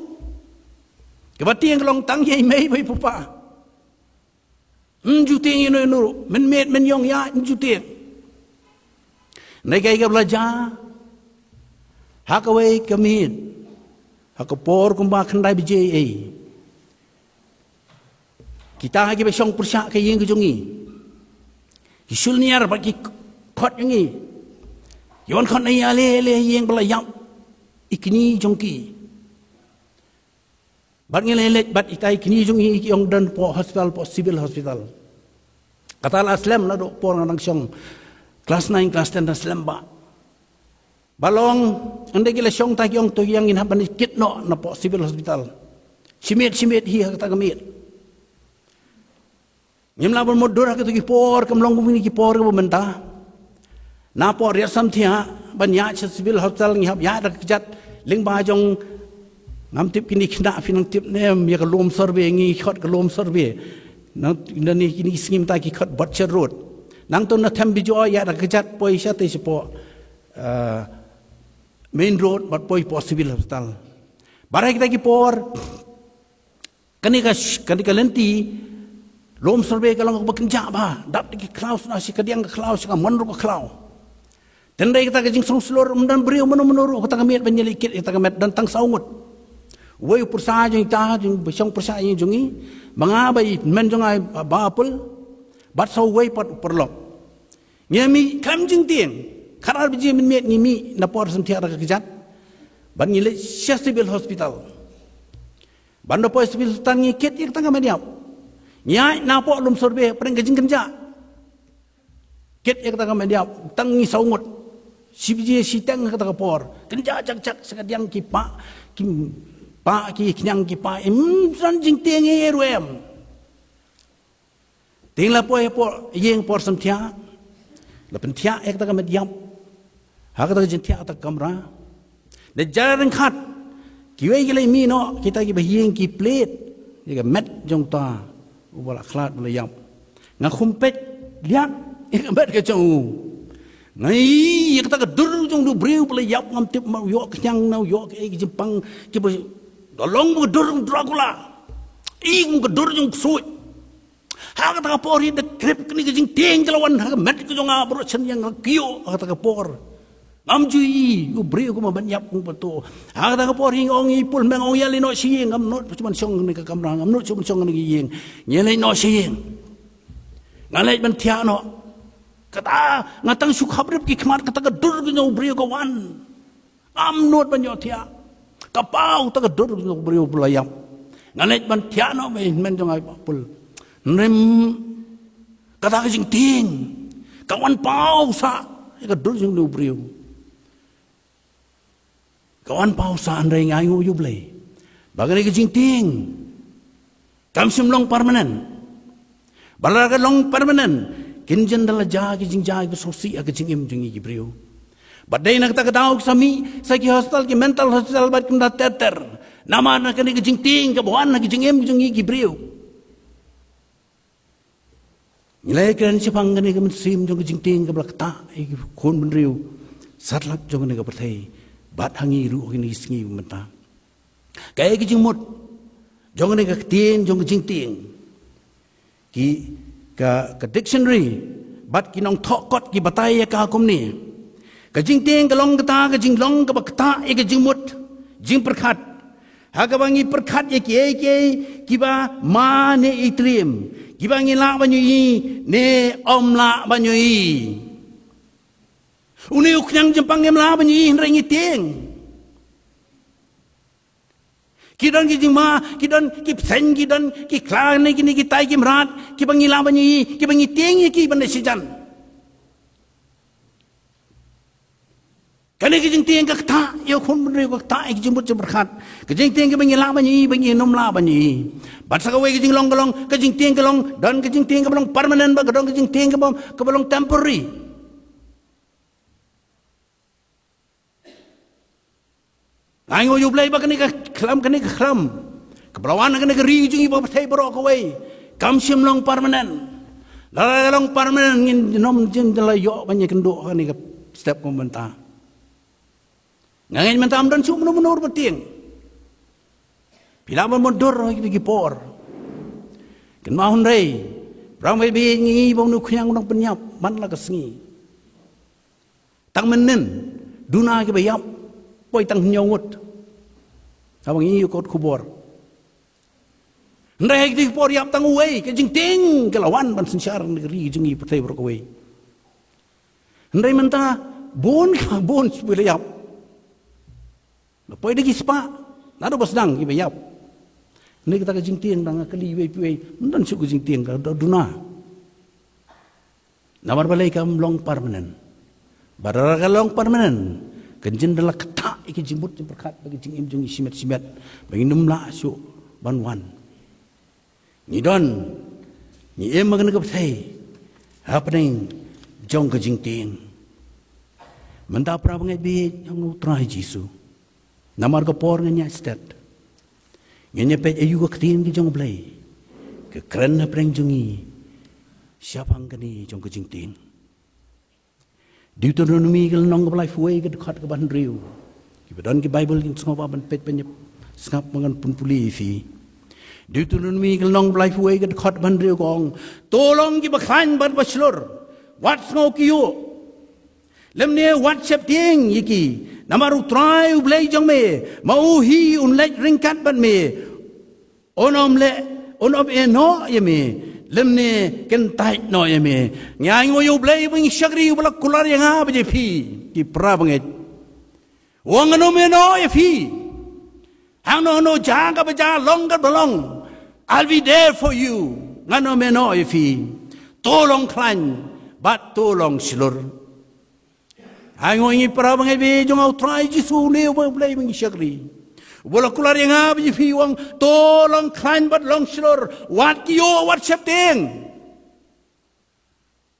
Kaba tieng ka long tang ïa i mei bad i papa. Ym ju tieng ïano ïano ruh, mynmiet mynïong ïa ym ju tieng. Hynrei kaei kaba la jia ha kawei ka miet, ha ka por kumba khyndai baje ei, kita kiba shong pyrshah ka ïing ka jong ngi ki shu lynñiar bad ki khot ïa ngi, ïa wan khot na ïa lei lei ïing ba la ïap i kñi jong ki. Bad ngi leit leit bad itai kini jong i ki ong don hapoh hospital, hapoh civil hospital. Kata la slem naduh por nga dang shong class nine, class ten da slem ba. Ba long, ynda ki la shong ta ki ong to ïa ngin hap ban kit noh napoh civil hospital. Shimet shimet hi ha kata ka miet. Ngim lah ban mutdur ha kito ki por, kam long kumne ki por kaba mynta. Napoh Riatsamthiah ban ïaid sha civil hospital ngi hap ïaid da ka kjat lyngba jong, ngam tip kine ki khynnah phi nang tip ne em ïa ka lum survey, ngi khot ka lum survey. Nang, nang ni kine ki sngi mynta ki khot Butcher Road. Nangta na Thembijoi ïaid da ka kjat poi shatei shapoh, eh, main road bad poi hapoh civil hospital. Baroh kita ki por, kane ka sh-, kane ka lynti lum survey ka long kaba kynjah bha, dap da ki khlaw, sha kadiang ka khlaw, sha ka mon ruh ka khlaw. Te hynrei kata ka jingsngewshlur, ym don briew mano mano ruh ha kata ka miet ban ïaleh kit ïa kata ka met, don tang saw ngut. Uwei u pyrsa jong ita, jong ba shong pyrsa jong i, ba nga bad i hynmen jong nga i Bah Apul, bad sa uwei pat u paralok. Ngi mih khlem jingtieng, khatar baje mynmiet ngi mih napoh Riatsamthiah da ka kjat, bad ngi leit sha civil hospital. Bad napoh civil hospital ngi kit ïa kata ka met ïap. Ngi ïaid napoh lum survey, pyrshang ka jingkynjah. Kit ïa kata ka met ïap, tang ngi saw ngut. Shi baje shiteng kata ka por. Kynjah jak jak, sha kadiang ki pah, ki pah, ki khñiang ki pah, ym don jingtieng ei ei ruh em. Te ngi la poi hapoh ïing por samthiah, la pynthiah ïa kata ka met ïap ha kata ka jingthiah kata ka kamra. Da jar ryngkat, kiwei ki la mih noh, kita kiba ha ïing ki plie ïa ka met jong uta uba la khlad ba la ïap. Nga khum peit liat ïa ka met ka jong u. Nga ïohi ïa kata ka dur jong u briew ba la ïap, ngam tip ma u ïoh khñiang ne u ïoh kaei ka jingpang, kiba da long ba ka dur jong u Dracula. Ïohi kum ka dur jong u ksuid. Ha kata ka por hi da krip kane ka jingtieng ka la wan ha ka met ka jong nga baroh shen ïa nga kiew ha kata ka por. Ngam ju ïohi u briew kumba ban ïap kumba to. Ha kata ka por hi nga ong ïa i Pul, me ong ïaleit noh sha ïing, ngam nud shuh ban shong kane ka kamra, ngam nud shuh ban shong kane ka ïing. Ïaleit noh sha ïing. Nga leit ban thiah noh. Kata nga tang shu khaprip ki khmat, kata ka dur ka jong u briew ka wan. Ngam nud ban ïohthiah. Ka paw ta ka dur ka jong u briew ba la ïap. Nga leit ban thiah noh bad i hynmen jong nga i Bah Pul. Hynrei kata ka jingtieng ka wan paw sah ïa ka dur jong u briew. Ka wan paw sah, hynrei nga ainguh ïa u Blei ba kane ka jingtieng kam shym long permanent. Ba lada ka long permanent, kin jan da la jia ki jingjia kiba sngewsih ha ka jingim jong ngi ki briew. Bad dei na kata ka daw ki sa mih sha ki hospital, ki mental hospital bad kim da ter ter. Namar na kane ka jingtieng kaba wan ha ka jingim jong ngi ki briew. Ngi la ïakren shaphang kane ka mynsiem jong ka jingtieng kaba la ktah ïa ki khun bynriew satlak jong kane ka pyrthei. Bad ha ngi ruh ha kine ki sngi mynta, kaei ka jingmut jong kane ka ktien jong ka jingtieng? Ki, ka, ka dictionary bad ki nongthoh kot ki batai ïa ka kumne: ka jingtieng ka long kata ka jinglong kaba ktah ïa ka jingmut jingpyrkhat, ha kaba ngi pyrkhat ïa kiei kiei kiba ma ne i triem, kiba ngi lah ban ïohi ne ym lah ban ïohi. Une u khñiang jingpang ngim lah ban ïohi, hynrei ngi tieng. Ki don ki jingma, ki don ki bseiñ, ki don ki kla ne kine kitai ki mrad kiba ngi lah ban ïohi, kiba ngi tieng ïa ki ban da shijan. Kane ka jingtieng ka ktah ïa u khun bynriew, ka ktah ïa ka jingmut jingpyrkhat. Ka jingtieng kaba ngi lah ban ïohi, ba ngi nym lah ban ïohi. Bad sa kawei ka jinglong ka long, ka jingtieng ka long, don ka jingtieng kaba long permanent bad ka don ka jingtieng kaba, kaba long temporary. Nga ainguh ïa u Blei ba kane ka khlam, kane ka khlam kaba la wan ha kane ka ri jong ngi, ba pyrthei baroh kawei, kam shym long permanent. Lada ka long permanent, ngin nym jin da la ïoh ban ïakynduh ha kane ka step kumba mynta. Nga ngeit mynta ym don shuh mano mano ruh ba tieng. Phi lah ban mutdur ha kito ki por. Kynmaw hynrei, prang beit beit ngi ïohi ba une u khñiang u dang pynïap man la ka sngi. Tang mynnin, duna kiba ïap poi tang hynñiew ngut. Haba ngi ïohi kot khubor. Hynrei ha kito ki por ïap tang uwei, ka jingtieng ka la wan ban synshar na ka ri jong ngi, pyrthei baroh kawei. Hynrei mynta bun, bun shuh ba la ïap. La poi da ki spah, naduh ba sdang kiba ïap. Ni kata ka jingtieng dang ka li wei pi wei. Mynta shu ka jingtieng ka duna. Namar balei kam long permanent. Ba da ka long permanent, kan jin da la kata i ka jingmut jingpyrkhat ba ka jingim jong i shimet shimet. Ba ngin ym lah shu ban wan. Ngi don, ngi im ha kane ka pyrthei hapdeng jong ka jingtieng. Mynta para bangeit baieit jong u Trai Jisu. Namar ka por ngan ïa stet. Ngan ïa peit aïu ka ktien ka jong u Blei ka kren hapdeng jong ngi shaphang kane jong ka jingtieng. Deuteronomi ka lynnong kaba laiphew wei ka dkhot kaba hynriew. Kiba don ki Baibl kin sngewbha ban peit ban ïa sngap ba ngan pynpule ïa phi. Deuteronomi ka lynnong kaba laiphew wei ka dkhot ba hynriew ka ong, to long kiba khlaiñ bad ba shlur. Wat sngew kyiuh. Lymne wat sheptieng ïa ki. Namar u Trai u Blei jong me, ma u hi un leit ryngkat bad me. Un ym leh, un ym ïehnoh ïa me. Lymne kyntait noh ïa me. Ngi ainguh ïa u Blei ba ngi shakri uba la kular ïa nga bad ïa phi. Ki para bangeit. U ong ngan ym ïehnoh ïa phi. Hangno hangno jaka ba jaka long kaba long. I'll be there for you. Ngan ym ïehnoh ïa phi. To long khlaiñ bad to long shlur. Ainguh ïa ngi para bangeit baieit jong u Trai Jisu, une u Blei ba ngi shakri. Uba la kular ïa nga bad ïa phi u ong to long khlaiñ bad long shlur. Wat kyiuh, wat sheptieng.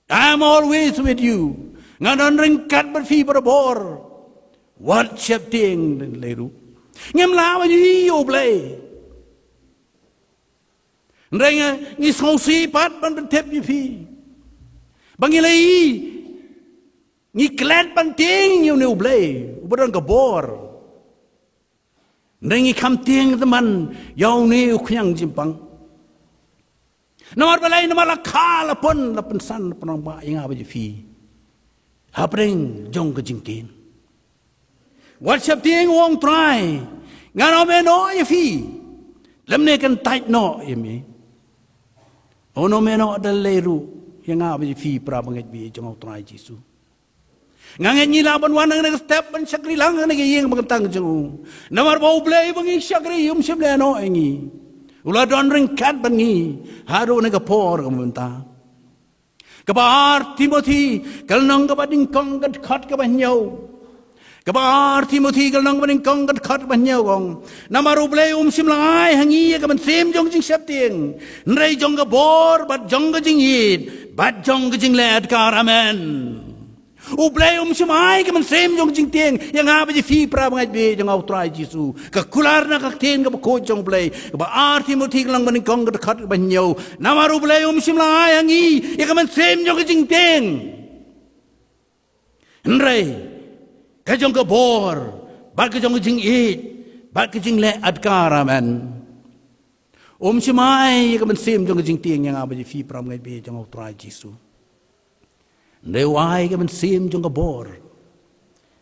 I'm always with you. Nga don ryngkat bad phi barabor. Wat sheptieng lei ruh. Ngim lah ban ïohi ïa u Blei. Hynrei ngi sngewsih pat ban pyntip ïa phi. Ba ngi la ïohi. Ngi klet ban tieng ïa une u Blei uba don ka bor. Hynrei ngi kham tieng tymmen ïa une u khñiang jingpang. Namar balei? Namar la kha, la pun, la pynsan, la pynrangbah ïa nga bad ïa phi hapdeng jong ka jingtieng. Wat sheptieng, u ong Trai, ngan ym ïehnoh ïa phi. Lymne kyntait noh ïa me. Un ym ïehnoh da lei ruh ïa nga bad ïa phi para bangeit baieit jong u Trai Jisu. Nga ngeit ngi lah ban wan na kane ka step ban shakri lang ha kane ka ïing ba kyntang jong u. Namar ba u Blei ba ngi shakri um shym la ïehnoh ïa ngi. U la don ryngkat bad ngi haduh kane ka por ka mynta. Kaba ar Timothi ka lynnong kaba nyngkong ka dkhot kaba hynñiew. Kaba ar Timothi ka lynnong kaba nyngkong ka dkhot kaba hynñiew ka ong, namar u Blei um shym la ai ha ngi ïa ka mynsiem jong ka jingsheptieng, hynrei jong ka bor bad jong ka jingïeit bad jong ka jingleh adkar. Amen. U Blei um shym ai ka mynsiem jong ka jingtieng ïa nga bad ïa phi para bangeit baieit jong u Trai Jisu. Ka kular na ka ktien kaba khuid jong u Blei. Kaba ar Timothi ka lynnong ba nyngkong ka dkhot kaba hynñiew. Namar u Blei um shym la ai ha ngi ïa ka mynsiem jong ka jingtieng, hynrei ka jong ka bor bad ka jong ka jingïeit bad ka jingleh adkar. Amen. Um shym ai ïa ka mynsiem jong ka jingtieng ïa nga bad ïa phi para bangeit baieit jong u Trai Jisu. Hynrei u ai ka mynsiem jong ka bor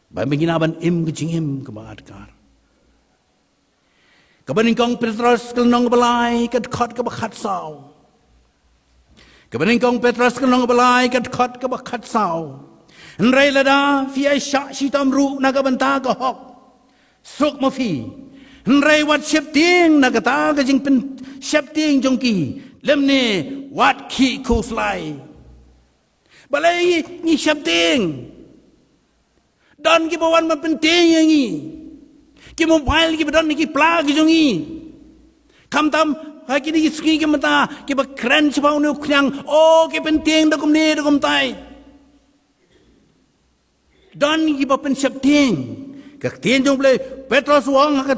ba ngin nang ban im ka jingim kaba adkar. Kaba nyngkong Petros ka lynnong kaba lai ka dkhot kaba khatsaw. Kaba nyngkong Petros ka lynnong kaba lai ka dkhot kaba khatsaw. Hynrei lada phi ïai shah shitom ruh na ka bynta ka hok, suk ma phi. Hynrei wat sheptieng na kata ka jingpynsheptieng jong ki, lymne wat khih khuslai. Balei ngi sheptieng? Don kiba wan ban pyntieng ïa ngi. Ki mobile kiba don ha ki pla ki jong ngi. Khamtam ha kine ki sngi ki mynta kiba kren shaphang une u khñiang, o ki pyntieng da kumne da kumtai. Don kiba pynsheptieng. Ka ktien jong u Blei, Petros u ong ha ka,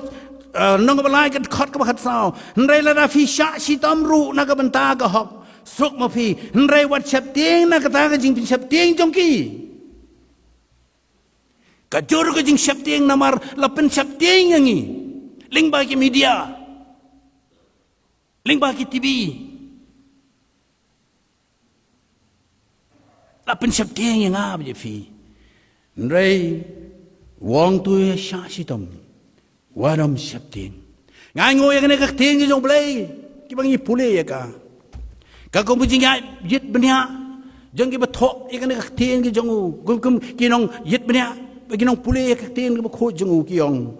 eh, lynnong kaba lai ka dkhot kaba khatsaw. Hynrei lada phi shah shitom ruh na ka bynta ka hok, suk ma phi. Hynrei wat sheptieng na kata ka jingpynsheptieng jong ki. Ka jur ka jingsheptieng namar la pynsheptieng ïa ngi lyngba ki media, lyngba ki T V. La pynsheptieng ïa nga bad ïa phi. Hynrei u ong to ïa shah shitom. Wat ym sheptieng. Nga ainguh ïa kane ka ktien ka jong u Blei kiba ngi pule ïa ka. Ka kum ka jingïaid bniah jong kiba thoh ïa kane ka ktien ka jong u. Kum kum ki nongïaid bniah, ki nongpule ïa ka ktien kaba khuid jong u ki ong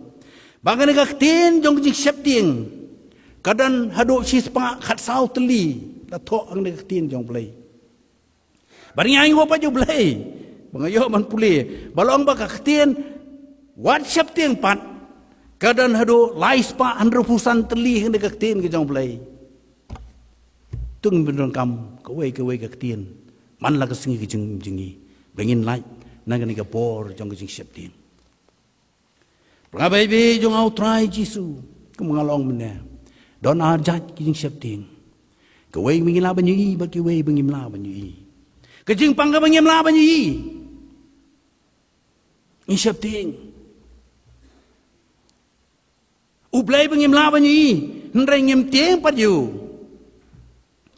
ba kane ka ktien jong ka jingsheptieng Ka don haduh shispah khatsaw tylli la thoh hangne ka ktien jong U Blei. Bad nga ïohi pat ïa U Blei ba nga ïoh ban pule ba long ba ka ktien wat sheptieng pat ka don haduh laispah hynriewphew san tylli hangne ka ktien ka jong U Blei. Tang ban donkam kawei kawei ka ktien man la ka sngi ka jing jing ngi ba ngin lait na kane ka bor jong ka jingsheptieng. Para bangeit jong U Trai Jisu, kum nga la ong mynne, don ar jait ki jingsheptieng. Kawei ba ngim lah ban ïohi bad kawei ba ngim lah ban ïohi. Ka jingpang kaba ngim lah ban ïohi, ngi sheptieng. U Blei ba ngim lah ban ïohi, hynrei ngim tieng pat ïa u.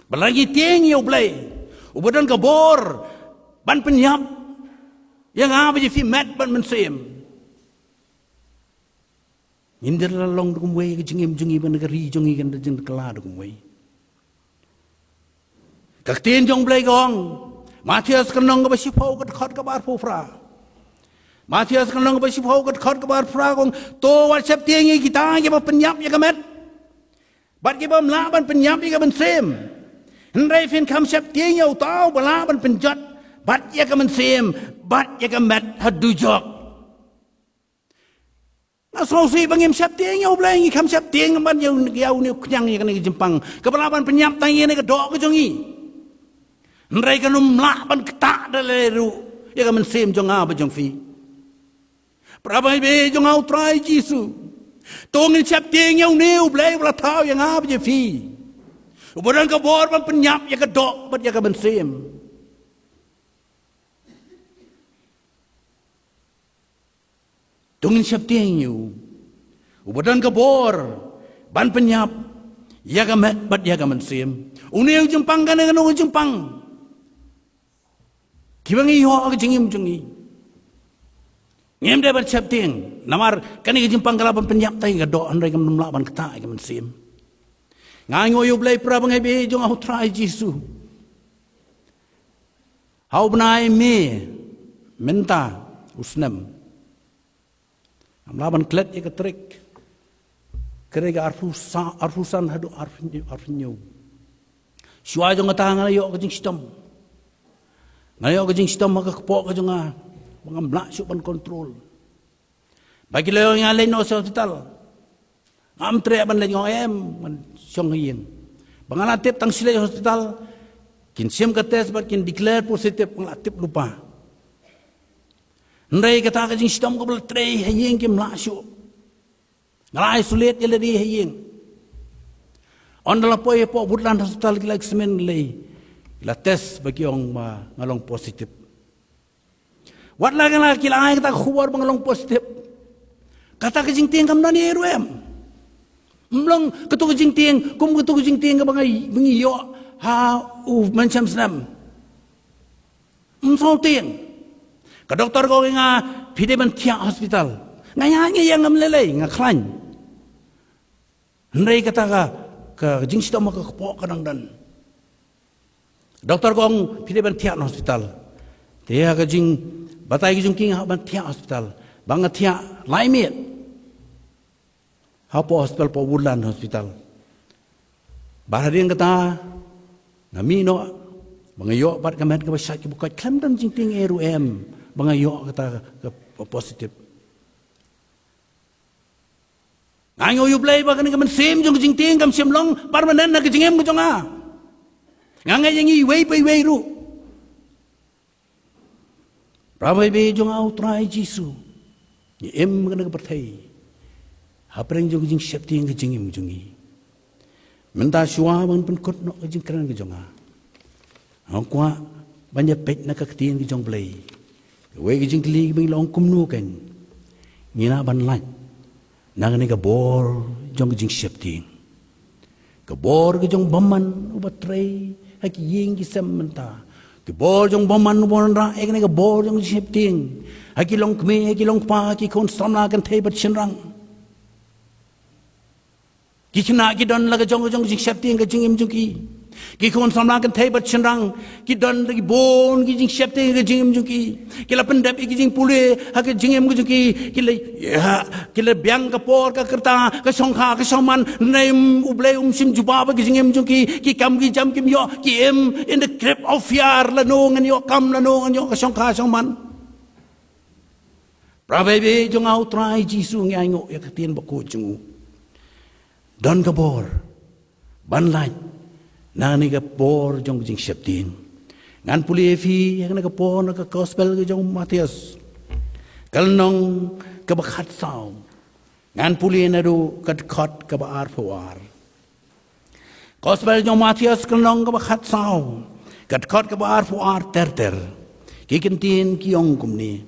Ba la ngi tieng ïa U Blei uba don ka bor ban pynïap ïa nga bad ïa phi met bad mynsiem, ngin da la long da kumwei ka jingim jong ngi bad ka ri jong ngi kan da jingkylla da kumwei. Ka ktien jong U Blei ka ong, Mathaios ka lynnong kaba shiphew ka dkhot kaba arphew phra. Mathaios ka lynnong kaba shiphew ka dkhot kaba arphew phra ka ong, to wat sheptieng ïa kita kiba pynïap ïa ka met bad kiba ym lah ban pynïap ïa ka mynsiem. Hynrei phin kham sheptieng ïa uta uba lah ban pynjot bad ïa ka mynsiem bad ïa ka met ha dujok. Nga sngewsih ba ngim sheptieng ïa U Blei, ngi kham sheptieng ban ïa u, ïa une u khñiang ïa kane ka jingpang kaba lah ban pynïap tang ïa kane ka doh ka jong ngi. Hynrei kan ym lah ban ktah da lei ruh ïa ka mynsiem jong nga bad jong phi. Para bangeit jong U Trai Jisu, to ngin sheptieng ïa une U Blei uba la thaw ïa nga bad ïa phi, uba don ka bor ban pynïap ïa ka doh bad ïa ka mynsiem. To ngin sheptieng ïa u uba don ka bor ban pynïap ïa ka met bad ïa ka mynsiem. Une u jingpang, kane kane u jingpang kiba ngi ïoh ha ka jingim jong ngi. Ngim dei ban sheptieng namar kane ka jingpang ka lah ban pynïap tang ïa ka doh, hynrei kam lah ban ktah ïa ka mynsiem. Nga ainguh ïa U Blei, para bangeit jong U Trai Jisu. Ha u bnai May mynta u snem, ngam lah ban klet ïa ka tarik, ka dei ka arphew sa-, arphew san haduh arphew hynñiew, arphew hynñiew. Shuwa jong kata nga la ïoh ka jingshitom. Nga la ïoh ka jingshitom ha ka kpoh ka jong nga ba ngam lah shuh ban kontrol. Ba ki la ong ïa nga leit noh sha hospital. Ngam treh ban leit, nga ong em, ngan shong ha ïing. Ba nga la tip tang shu leit hospital, kin shim ka test bad kin declare positive, nga la tip lypa. Hynrei kata ka jingshitom kaba la trei ha ïing kim lah shuh. Nga la isolate ïa lade ha ïing. Ynda la poi hapoh Woodland Hospital ki la examine lei, ki la test ba ki ong ba nga long positive. Wat la ki la, ki la ai kata ka khubor ba nga long positive, kata ka jingtieng kam don ei ruh em. Ym long kato ka jingtieng kum kato ka jingtieng kaba ngi, ba ngi ïoh ha u mynshem snem. Ym sngewtieng. Ka doktor ka ong ïa nga, phi dei ban thiah hospital. Nga ïa, nga ïeng, ngam lei lei, nga khlaiñ. Hynrei kata ka, ka jingshitom ha ka kpoh ka dang don. Doktor ka ong phi dei ban thiah na hospital. Te ha ka jingbatai ka jong ki nga hap ban thiah hospital. Ba nga thiah lai miet hapoh hospital, hapoh Woodland Hospital. Bad hadien kata nga mih noh ba nga ïoh pat ka met kaba shait kaba koit, khlem don jingtieng ei ruh em ba nga ïoh kata ka positive. Nga ainguh ïa U Blei ba kane ka mynsiem jong ka jingtieng kam shym long permanent ha ka jingim ka jong nga. Nga ngeit ïa ngi iwei pa iwei ruh. Para bangeit jong U Trai Jisu, ngi im ha kane ka pyrthei hapdeng jong ka jingsheptieng ka jingim jong ngi. Mynta shuwa ban pynkut noh ka jingkren ka jong nga, nga kwah ban ïa peit na ka ktien ka jong U Blei. Kawei ka jingkylli kaba ngi la ong kumno kein ngi lah ban lait na kane ka bor jong ka jingsheptieng. Ka bor ka jong u bymman uba trei ha ki ïing ki sem mynta. Ka bor jong u bymman uba wanrah ïa kane ka bor jong ka jingsheptieng ha ki longkmie, ha ki longkpa, ha ki khun samla kynthei bad shynrang. Ki khynnah ki don la ka jong ka jong ka jingsheptieng ka jingim jong ki. Ki khun samla kynthei bad shynrang ki don da ki bun ki jingsheptieng ha ka jingim jong ki. Ki la pyndep ïa ki jingpule ha ka jingim ka jong ki. Ki la, ïa, ki la biang ka por ka kyrta, ka shongkha ka shongman. Hynrei, um, U Blei um shym jubab ha ka jingim jong ki. Ki kam ki jam kim ïoh, ki im in the grip of fear. Lano ngan ïoh kam, lano ngan ïoh ka shongkha shongman. Para bangeit jong nga, U Trai Jisu, ngi ainguh ïa ka ktien bakhuid jong u. Don ka bor ban lait na kane ka por jong ka jingsheptieng. Ngan pule ïa phi ïa kane ka por na ka gospel ka jong u Mathaios, ka lynnong kaba khatsaw. Ngan pule naduh ka dkhot kaba arphew ar. Gospel jong u Mathaios, ka lynnong kaba khatsaw, ka dkhot kaba arphew ar ter ter. Ki kyntien ki ong kumne: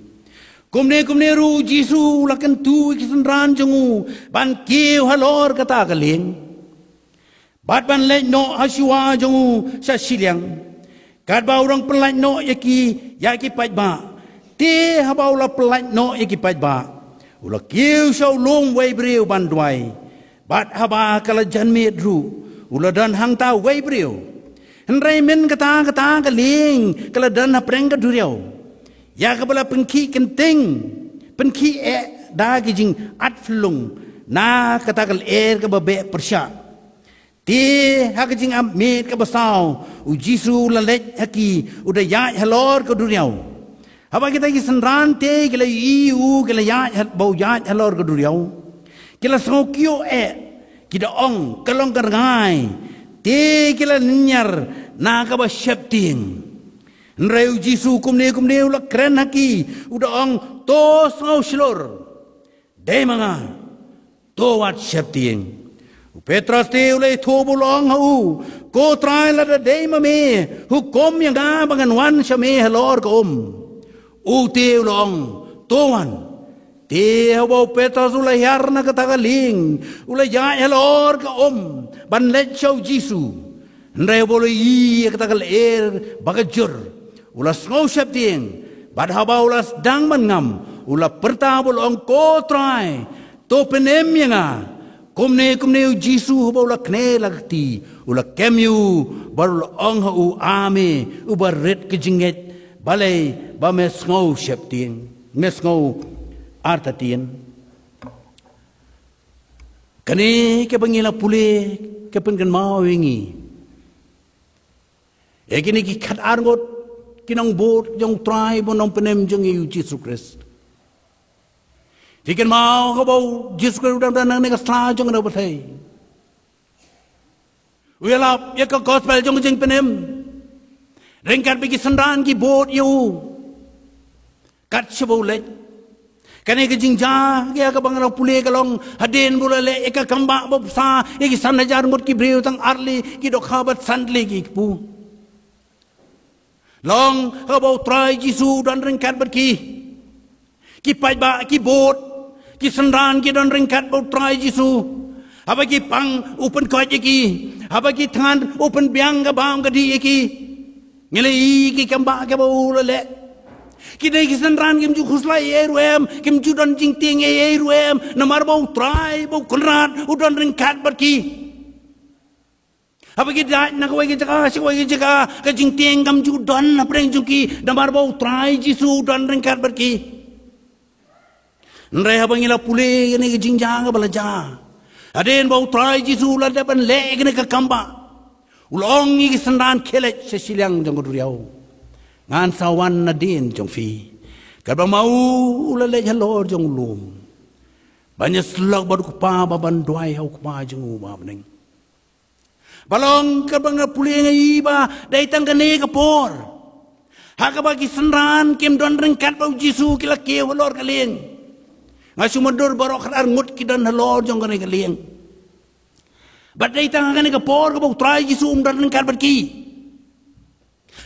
Kumne kumne ruh u Jisu u la kyntu ïa ki synran jong u ban kiew halor kata ka lieng, bad ban leit noh ha shuwa jong u sha shiliang, katba u dang pynlait noh ïa ki, ïa ki paidbah. Te haba u la pynlait noh ïa ki paidbah, u la kiew sha u lum uwei u briew ban duwai. Bad haba ka la jan miet ruh, u la don hangta uwei u briew. Hynrei mynta kata, kata ka lieng ka la don hapdeng ka duriaw, ïa kaba la pynkhih kynting, pynkhih eh da ki jingat phyllung na kata ka lyer kaba beh pyrshah. Te ha ka jingap miet kaba saw, u Jisu u la leit ha ki, u da ïaid halor ka duriaw. Haba kita ki synran te ki la ïohi ïa u, ki la ïaid ha-, ba u ïaid halor ka duriaw, ki la sngew kyiuh eh, ki da ong, ka long ka rngai. Te ki la nyngkong na kaba sheptieng. Hynrei u Jisu kumne kumne u la kren ha ki, u da ong, to sngew shlur. Dei ma nga, to wat sheptieng. U Petros te u la ïathuh bad u la ong ha u, ko Trai, lada dei ma me, hukum ïa nga ba ngan wan sha me halor ka um. U te u la ong, to wan. Te haba u Petros u la hiar na kata ka lieng, u la ïaid halor ka um ban leit sha u Jisu. Hynrei haba u la ïohi ïa kata ka lyer ba ka jur, u la sngew sheptieng. Bad haba u la sdang ban ngam, u la pyrta bad u la ong, ko Trai, to pynim ïa nga. Kumne kumne u Jisu haba u la knieh la ka kti, u la kem ïa u bad u la ong ha u, a me uba rit ka jingngeit, balei ba me sngew sheptieng, me sngew artatien. Kane kaba ngi la pule ka pynkynmaw ïa ngi ïa kine ki khatar ngut ki nongbud jong u Trai bad nongpynim jong ngi u Jisu Khrist. Te kynmaw kaba u Jisu Khrist u dang don hangne ha ka sla jong kane ka pyrthei, u ïalap ïa ka gospel jong ka jingpynim ryngkat bad ki synran ki bud ïa u. Kat shaba u leit, kane ka jingjia ïa kaba nga la pule ka long hadien ba u la leh ïa ka kambah ba bsa ïa ki san hajar ngut ki briew, tang arliang ki dohkha bad san tylli ki kpu. Long kaba u Trai Jisu u don ryngkat bad ki. Ki paidbah, ki bud, ki synran ki don ryngkat bad u Trai Jisu. Haba ki pang u pynkoit ïa ki, haba ki thngan u pynbiang ka bam ka dih ïa ki. Ngi la ïohi ki kambah kaba u la leh. Kine ki synran kim ju khuslai ei ei ruh em, kim ju don jingtieng ei ei ruh em, namar ba u Trai, ba u Kynrad u don ryngkat bad ki. Haba ki dait na kawei ka jaka sha kawei ka jaka, ka jingtieng kam ju don hapdeng jong ki, namar ba u Trai Jisu u don ryngkat bad ki. Hynrei haba ngi la pule ïa kane ka jingjia kaba la jia, hadien ba u Trai Jisu u la dep ban leh ïa kane ka kambah, u la ong ïa ki synran, khie leit sha shiliang jong ka duriaw, ngan sa wan nadien jong phi. Katba ma u u la leit halor jong u lum ban ïasyllok bad u Kpa, bad ban duwai ha u Kpa jong u uba ha bneng. Ba long kaba nga pule nga ïohi ba dei tang kane ka por ha kaba ki synran kim don ryngkat bad u Jisu, ki la kiew halor ka lieng. Nga shu mutdur baroh khatar ngut ki don halor jong kane ka lieng. Bad dei tang ha kane ka por kaba u Trai Jisu um don ryngkat bad ki.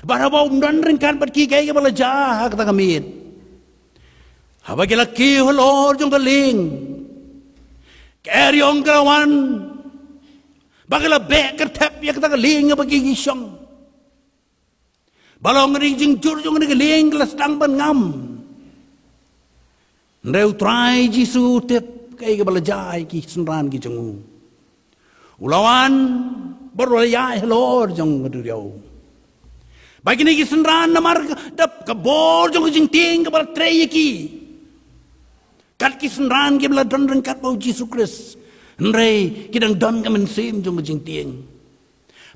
Bad haba um don ryngkat bad ki, kaei kaba la jia ha kata ka miet? Haba ki la kiew halor jong ka lieng, ka eriong ka la wan, ba ka la beh kyrthep ïa kata ka lieng haba ki ki shong. Ba long kane ka jingjur jong kane ka lieng ka la sdang ban ngam. Hynrei u Trai Jisu u tip kaei kaba la jia ïa ki synran ki jong u. U la wan Bad u la ïaid halor jong ka duriaw. Ba kine ki synran namar ka, da ka bor jong ka jingtieng kaba la trei ïa ki. Kat ki synran kiba la don ryngkat bad u Jisu Khrist. Hynrei ki dang don ka mynsiem jong ka jingtieng.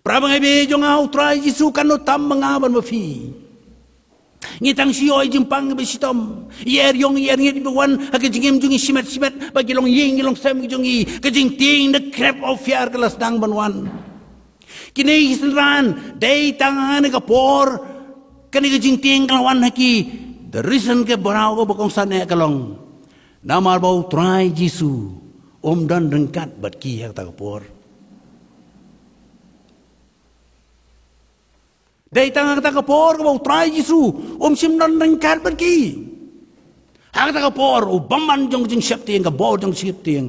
Para bangeit jong nga, u Trai Jisu kan ym tam ma nga bad ma phi. Ngi tang shu ïoh jingpang ba shitom. Ïa er ïong ïa er ngit ba wan ha ka jingim jong ngi shimet shimet, ba ki longïing ki longsem jong ngi. Ka jingtieng, the crab of fear ka la sdang ban wan. Kine ki synran, dei tang ha kane ka por kane ka jingtieng ka la wan ha ki. The reason ka bor kaba kongsan eh ka long namar ba u Trai Jisu um don ryngkat bad ki ha kata ka por. Dei tang ha kata ka por kaba u Trai Jisu um shym don ryngkat bad ki. Ha kata ka por u bymman jong ka jingsheptieng, ka bor jong ka jingsheptieng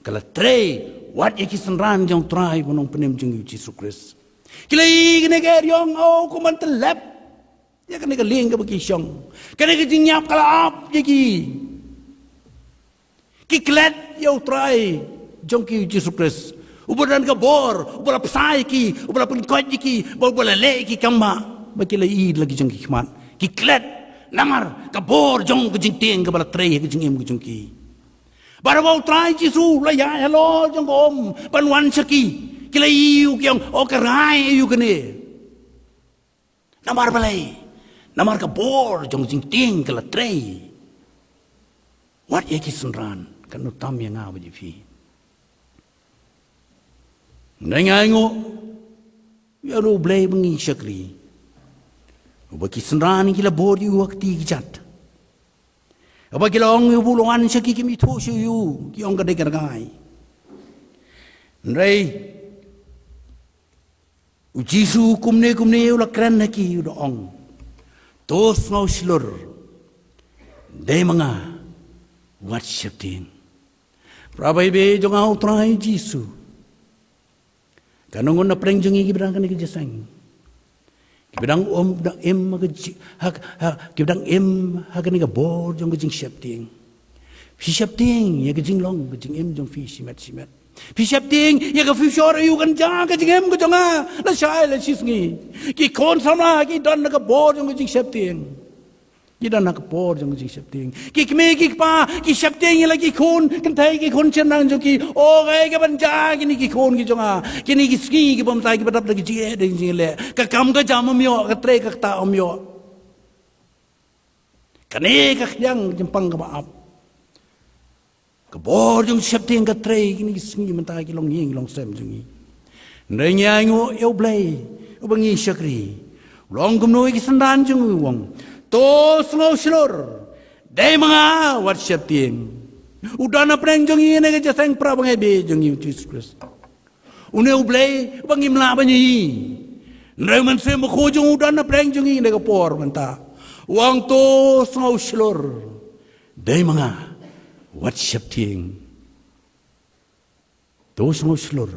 ka la trei wat ïa ki synran jong u Trai ba nongpynim jong ngi u Jisu Khrist. Ki la ïohi kane ka er ïong, oh, kum ban tyllep ïa kane ka lieng kaba ki shong. Kane ka jingïap ka la ap ïa ki. Ki klet ïa u Trai jong ki u Jisu Khrist, uba don ka bor, uba la bsa ïa ki, uba la pynkoit ïa ki, ba uba la leh ïa ki kam ba, ba ki la ïohi da la ki jong ki khmat. Ki klet namar ka bor jong ka jingtieng kaba la trei ha ka jingim ka jong ki. Bad haba u Trai Jisu u la ïaid halor jong ka um ban wan sha ki, ki la ïohi, ki ong, oh, ka rai aïu kane. Namar balei? Namar ka bor jong ka jingtieng ka la trei wat ïa ki synran, kan ym tam ïa nga bad ïa phi. Nga ainguh ïa U Blei ba ngi shakri, ba ki synran ki la bud ïa u ha ka kti kjat. Ba ki la ong ïa u ba u la wan sha ki, kim ithuh shuh ïa u, ki ong ka dei ka rngai. Hynrei u Jisu kumne kumne u la kren ha ki, u da ong, to sngew shlur, dei ma nga, wat sheptieng. Para bangeit jong nga, u Trai Jisu, ka nongwan na pdeng jong ngi kiba dang ha kane ka jingïaseng, kiba dang um, dang im ha ka ji-, ha, ha, kiba dang im ha kane ka bor jong ka jingsheptieng. Phi sheptieng ïa ka jinglong ka jingim jong phi shimet shimet? Phi sheptieng ïa ka future, aïu kan jia ka jingim ka jong nga lashai lashisngi? Ki khun samla ki don ha ka bor jong ka jingsheptieng. Ki don ha ka bor jong ka jingsheptieng. Ki kmie ki kpa ki sheptieng ïa la ki khun kynthei, ki khun shynrang jong ki. O kaei kaban jia kine ki khun ki jong nga, kine ki sngi kiba mynta kiba dap da ka jingeh da ka jingleh? Ka kam ka jam ym ïoh, ka trei ka ktah ym ïoh. Kane ka khñiang jingpang kaba ap. Ka bor jong ka jingsheptieng ka trei kine ki sngi mynta ha ki longïing longsem jong ngi. Hynrei ngi ainguh ïa U Blei uba ngi shakri, u la ong kumno ïa ki synran jong u? U ong, to sngew shlur, dei ma nga, wat sheptieng. U don na pdeng jong ngi ha kane ka jingïaseng, para bangeit jong ngi, u Jisu Khrist. Une U Blei uba ngim lah ban ïohi. Hynrei u Mynsiem Bakhuid jong u don na pdeng jong ngi ha kane ka por mynta. U ong, to sngew shlur, dei ma nga, wat sheptieng. To sngew shlur,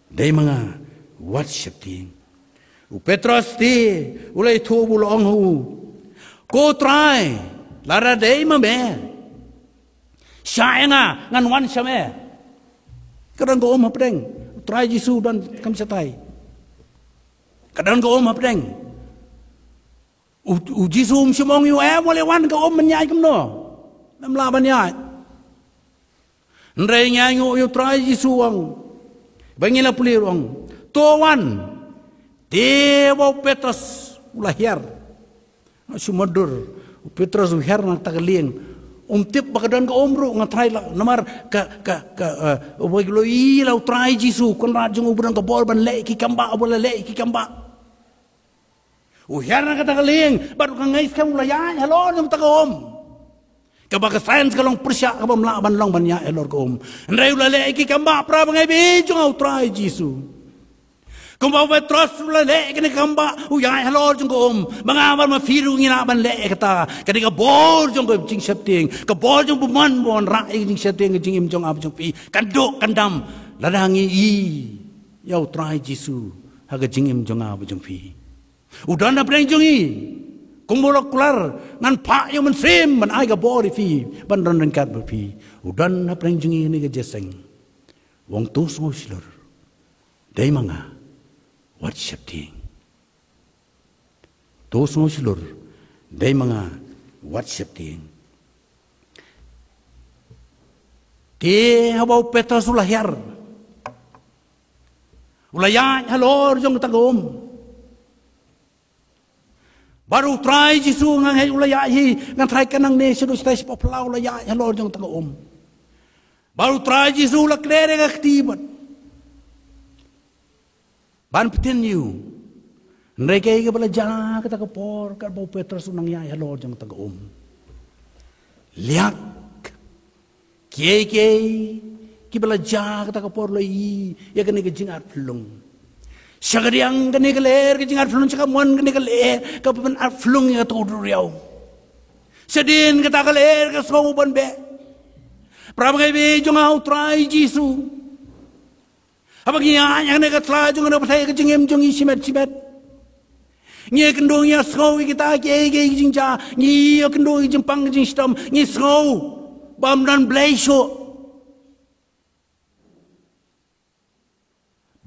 dei ma nga, wat sheptieng. U Petros te u la ïathuh bad u la ong ha u, ko Trai, lada dei ma me, shah ïa nga, ngan wan sha me. Ka don ka um hapdeng. U Trai Jisu u don kam shatai. Ka don ka um hapdeng. U, u Jisu um shym ong ïa u, em, wat leh wan, ka um ban ïaid kumno? Ym lah ban ïaid. Hynrei ngi ainguh ïa U Trai Jisu u ong, ba ngi la pule, u ong, to wan. Te ba u Petros u la hiar. Shu mutdur, u Petros u hiar na kata ka lieng. Um tip ba ka don ka um ruh, nga tharai la namar ka, ka, ka, eh, uba u la ïohi la U Trai Jisu, u Kynrad jong u uba don ka bor ban leh ïa ki kam bah, uba la leh ïa ki kam bah. U hiar na kata ka lieng, bad u kynrad skhem u la ïaid halor jong kata ka um. Kaba ka science ka long pyrshah, kaba ym lah ban long ban ïaid halor ka um. Hynrei u la leh ïa ki kam bah, para bangeit jong nga, U Trai Jisu. Kumba u Petros u la leh ïa kane ka kam bah, u ïaid halor jong ka um. Ma nga bad ma phi ruh ngi lah ban leh ïa kata. Ka dei ka bor jong ka jingsheptieng, ka bor jong u bymman ba wanrah ïa ka jingsheptieng ha ka jingim jong nga bad jong phi. Kan duh kan dam lada ngi ïohi ïa U Trai Jisu ha ka jingim jong nga bad jong phi. U don hapdeng jong ngi. Kumba u la kular, ngan phah ïa U Mynsiem ban ai ka bor ïa phi, ban don ryngkat bad phi. U don hapdeng jong ngi ha kane ka jingïaseng. U ong, to sngew shlur, dei ma nga, wat sheptieng. To sngew shlur, dei ma nga, wat sheptieng. Te haba u Petros u la hiar, u la ïaid halor jong kata ka um. Bad u Trai Jisu nga ngeit u la ïaid hi, ngan tharai ka nangne shaduh shatai shiphew phra u la ïaid halor jong kata ka um. Bad u Trai Jisu u la kner ïa ka kti bad ban pynthikna ïa u. Hynrei kaei kaba la jia kata ka por, katba u Petros u nang ïaid halor jong kata ka um. Liak. Kiei kiei kiba la jia kata ka por la ïohi ïa kane ka jingarphyllung. Sha kadiang kane ka lyer ka jingarphyllung, sha kamon kane ka lyer kaba pynarphyllung ïa kato ka duriaw. Shadien kata ka lyer ka sngew ban beh. Para bangeit jong nga, u Trai Jisu. Haba ngi ïaid ha kane ka tla jong kane ka pyrthei, ka jingim jong ngi shimet shimet, ngi ïakynduh, ngi ïasngew ïa kita kiei kiei ki jingjia, ngi ïakynduh ïa ki jingpang ki jingshitom, ngi sngew bym don Blei shuh.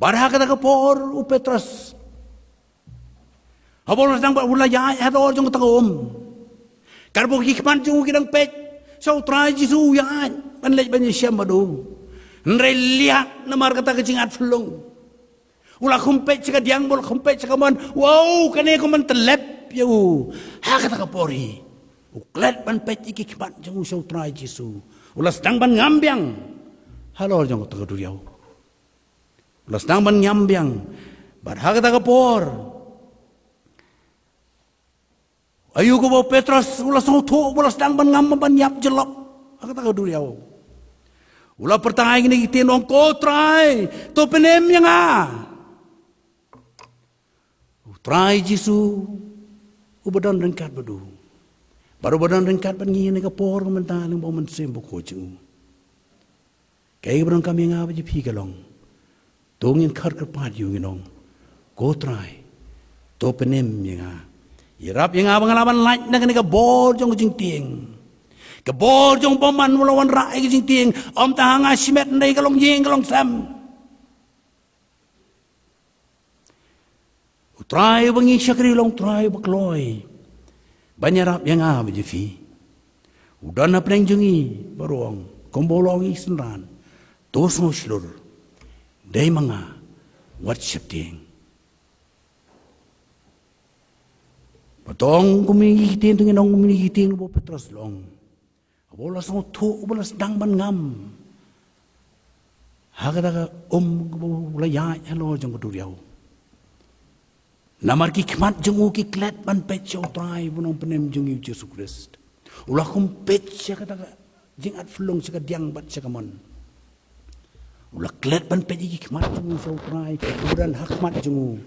Bad ha kata ka por u Petros, haba u la sdang ban, u la ïaid halor jong kata ka um, katba ki khmat jong u ki dang peit sha u Trai Jisu u ïaid ban leit ban ïashem bad u. Hynrei liak namar kata ka jingarphyllung, u la khum peit sha kadiang, u la khum peit sha kamon. Wow, kane kumno ban tyllep ïa u. Ha kata ka por hi u klet ban peit ïa ki khmat jong u sha u Trai Jisu. U la sdang ban ngam biang halor jong kata ka duriaw. U la sdang ban ngam biang. Bad ha kata ka por, aïu kaba u Petros u la sngewthuh, u la sdang ban ngam, ban ïap jyllop ha kata ka duriaw. U la pyrta ïa kine ki ktien, u ong, "Ko Trai, to pynim ïa nga." U Trai Jisu uba don ryngkat bad u, bad uba don ryngkat bad ngi ha kane ka por ka mynta lyngba u Mynsiem Bakhuid jong u. Kaei kaba donkam ïa nga bad ïa phi ka long, to ngin khot kyrpad ïa u, ngin ong, "Ko Trai, to pynim ïa nga. Ïarap ïa nga ba ngan lah ban lait na kane ka bor jong ka jingtieng, ka bor jong u bymman uba la wanrah ïa ka jingtieng, ym tang ha nga shimet hynrei ka longïing ka longsem." U Trai uba ngi shakri u long u Trai uba kloi ban ïarap ïa nga bad ïa phi. U don hapdeng jong ngi bad u ong, kumba u la ong ïa ki synran, "To sngew shlur, dei ma nga, wat sheptieng." Bad to ong kumne ki ktien, to ngin ong kumne ki ktien kaba u Petros u la ong. Haba u la sngewthuh, haba u la sdang ban ngam ha kata ka um kaba u la ïaid halor jong ka duriaw, namar ki khmat jong u ki klet ban peit sha u Trai, u Nongpynim jong ngi u Jisu Khrist. U la khum peit sha kata ka jingarphyllung, sha kadiang bad sha kamon. U la klet ban peit ïa ki khmat jong u sha u Trai uba don ha khmat jong u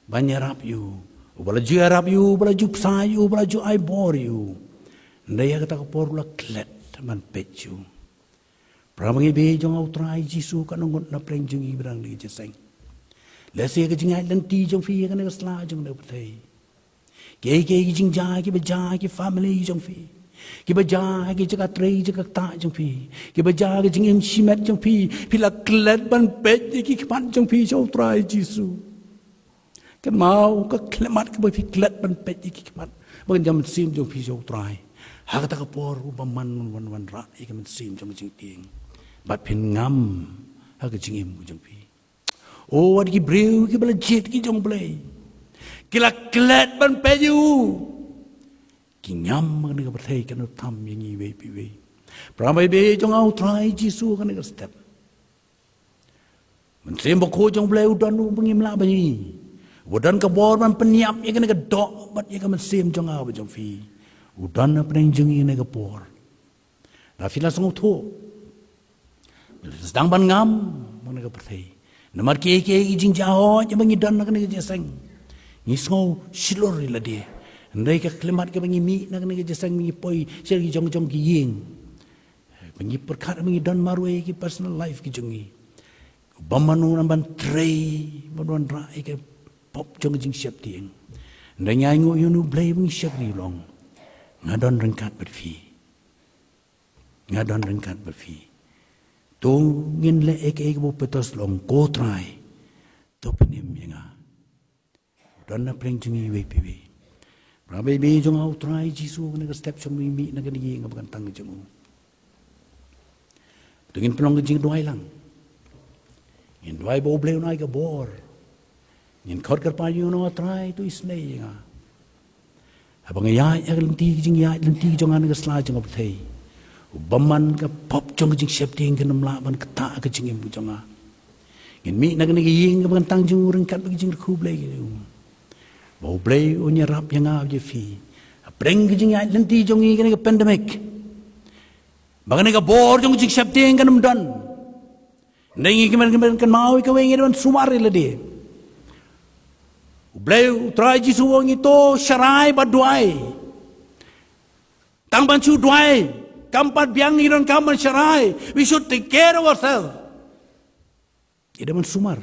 ban ïarap ïa u, uba la ju ïarap ïa u, uba la ju bsa ïa u, uba la ju ai bor ïa u. Hynrei ha kata ka por u la klet ban peit sha u. Para bangeit jong nga, u Trai Jisu u nang ngut napdeng jong ngi kiba don ha kane ka jingïaseng. Lehse ka jingïaid lynti jong phi ha kane ka sla jong kane ka pyrthei, kiei kiei ki jingjia kiba jia ha ki family jong phi, kiba jia ha ki jaka trei jaka ktah jong phi, kiba jia ha ki jingim shimet jong phi, phi la klet ban peit ïa ki khmat jong phi sha u Trai Jisu. Kynmaw ka khyllipmat kaba phi klet ban peit ïa ki khmat, ba kan jia mynsiem jong phi sha u Trai. Ha kata ka por u bymman un wan wanrah ïa ka mynsiem jong ka jingtieng, bad phin ngam ha ka jingim ka jong phi. O wat ki briew kiba la jied ki jong U Blei, ki la klet ban peit ïa u, ki ngam ha kane ka pyrthei, kan ym tam ïa ngi iwei pa iwei. Para bangeit jong nga, u Trai Jisu ha kane ka step, Mynsiem Bakhuid jong U Blei u don, uba ngim lah ban ïohi, uba don ka bor ban pynïap ïa kane ka doh bad ïa ka mynsiem jong nga bad jong phi, u don hapdeng jong ngi ha kane ka por. Lada phi la sngewthuh, phi la sdang ban ngam ha kane ka pyrthei, namar kiei kiei ki jingjia, hooid, ba ngi don ha kane ka jingïaseng, ngi sngew shlur ïa lade. Hynrei ka khyllipmat kaba ngi mih na kane ka jingïaseng, ba ngi poi sha ki jong jong ki ïing, ba ngi pyrkhat ba ngi don marwei ïa ki personal life ki jong ngi, u bymman u nang ban trei ban wanrah ïa ka pop jong ka jingsheptieng. Hynrei ngi ainguh ïa une U Blei ba ngi shakri, u long, nga don ryngkat bad phi. Nga don ryngkat bad phi. To ngin leh ïa kaei kaba u Petros u la ong, ko Trai, to pynim ïa nga. Don na pdeng jong ngi iwei pa iwei. Para bangeit jong nga, U Trai Jisu, kane ka step shong mih na kane ka ïing ba kyntang jong u. To ngin pynlong ka jingduwai lang. Ngin duwai ba U Blei un ai ka bor. Ngin khot kyrpad ïa u, U Trai, to isynei ïa nga. Haba nga ïaid ha ka lynti, ka jingïaid lynti jong nga ha ka sla jong ka pyrthei, u bymman ka pop jong ka jingsheptieng kan ym lah ban ktah ka jingim jong nga. Ngin mih na kane ka ïing kaba kyntang jong u ryngkat bad ka jingkyrkhu Blei ka jong u, ba U Blei un ïarap ïa nga ïa phi. Hapdeng ka jingïaid lynti jong ngi kane ka pandemic, ba kane ka bor jong ka jingsheptieng kan ym don. Ngi, ngi kmen, kmen, kynmaw ïa kawei, ngi dei ban sumar ïa lade. U Blei, U Trai Jisu u ong ïa ngi to sharai bad duwai. Tang ban shu duwai kam pat biang, ngi donkam ban sharai. We should take care of ourselves. Ngi dei ban sumar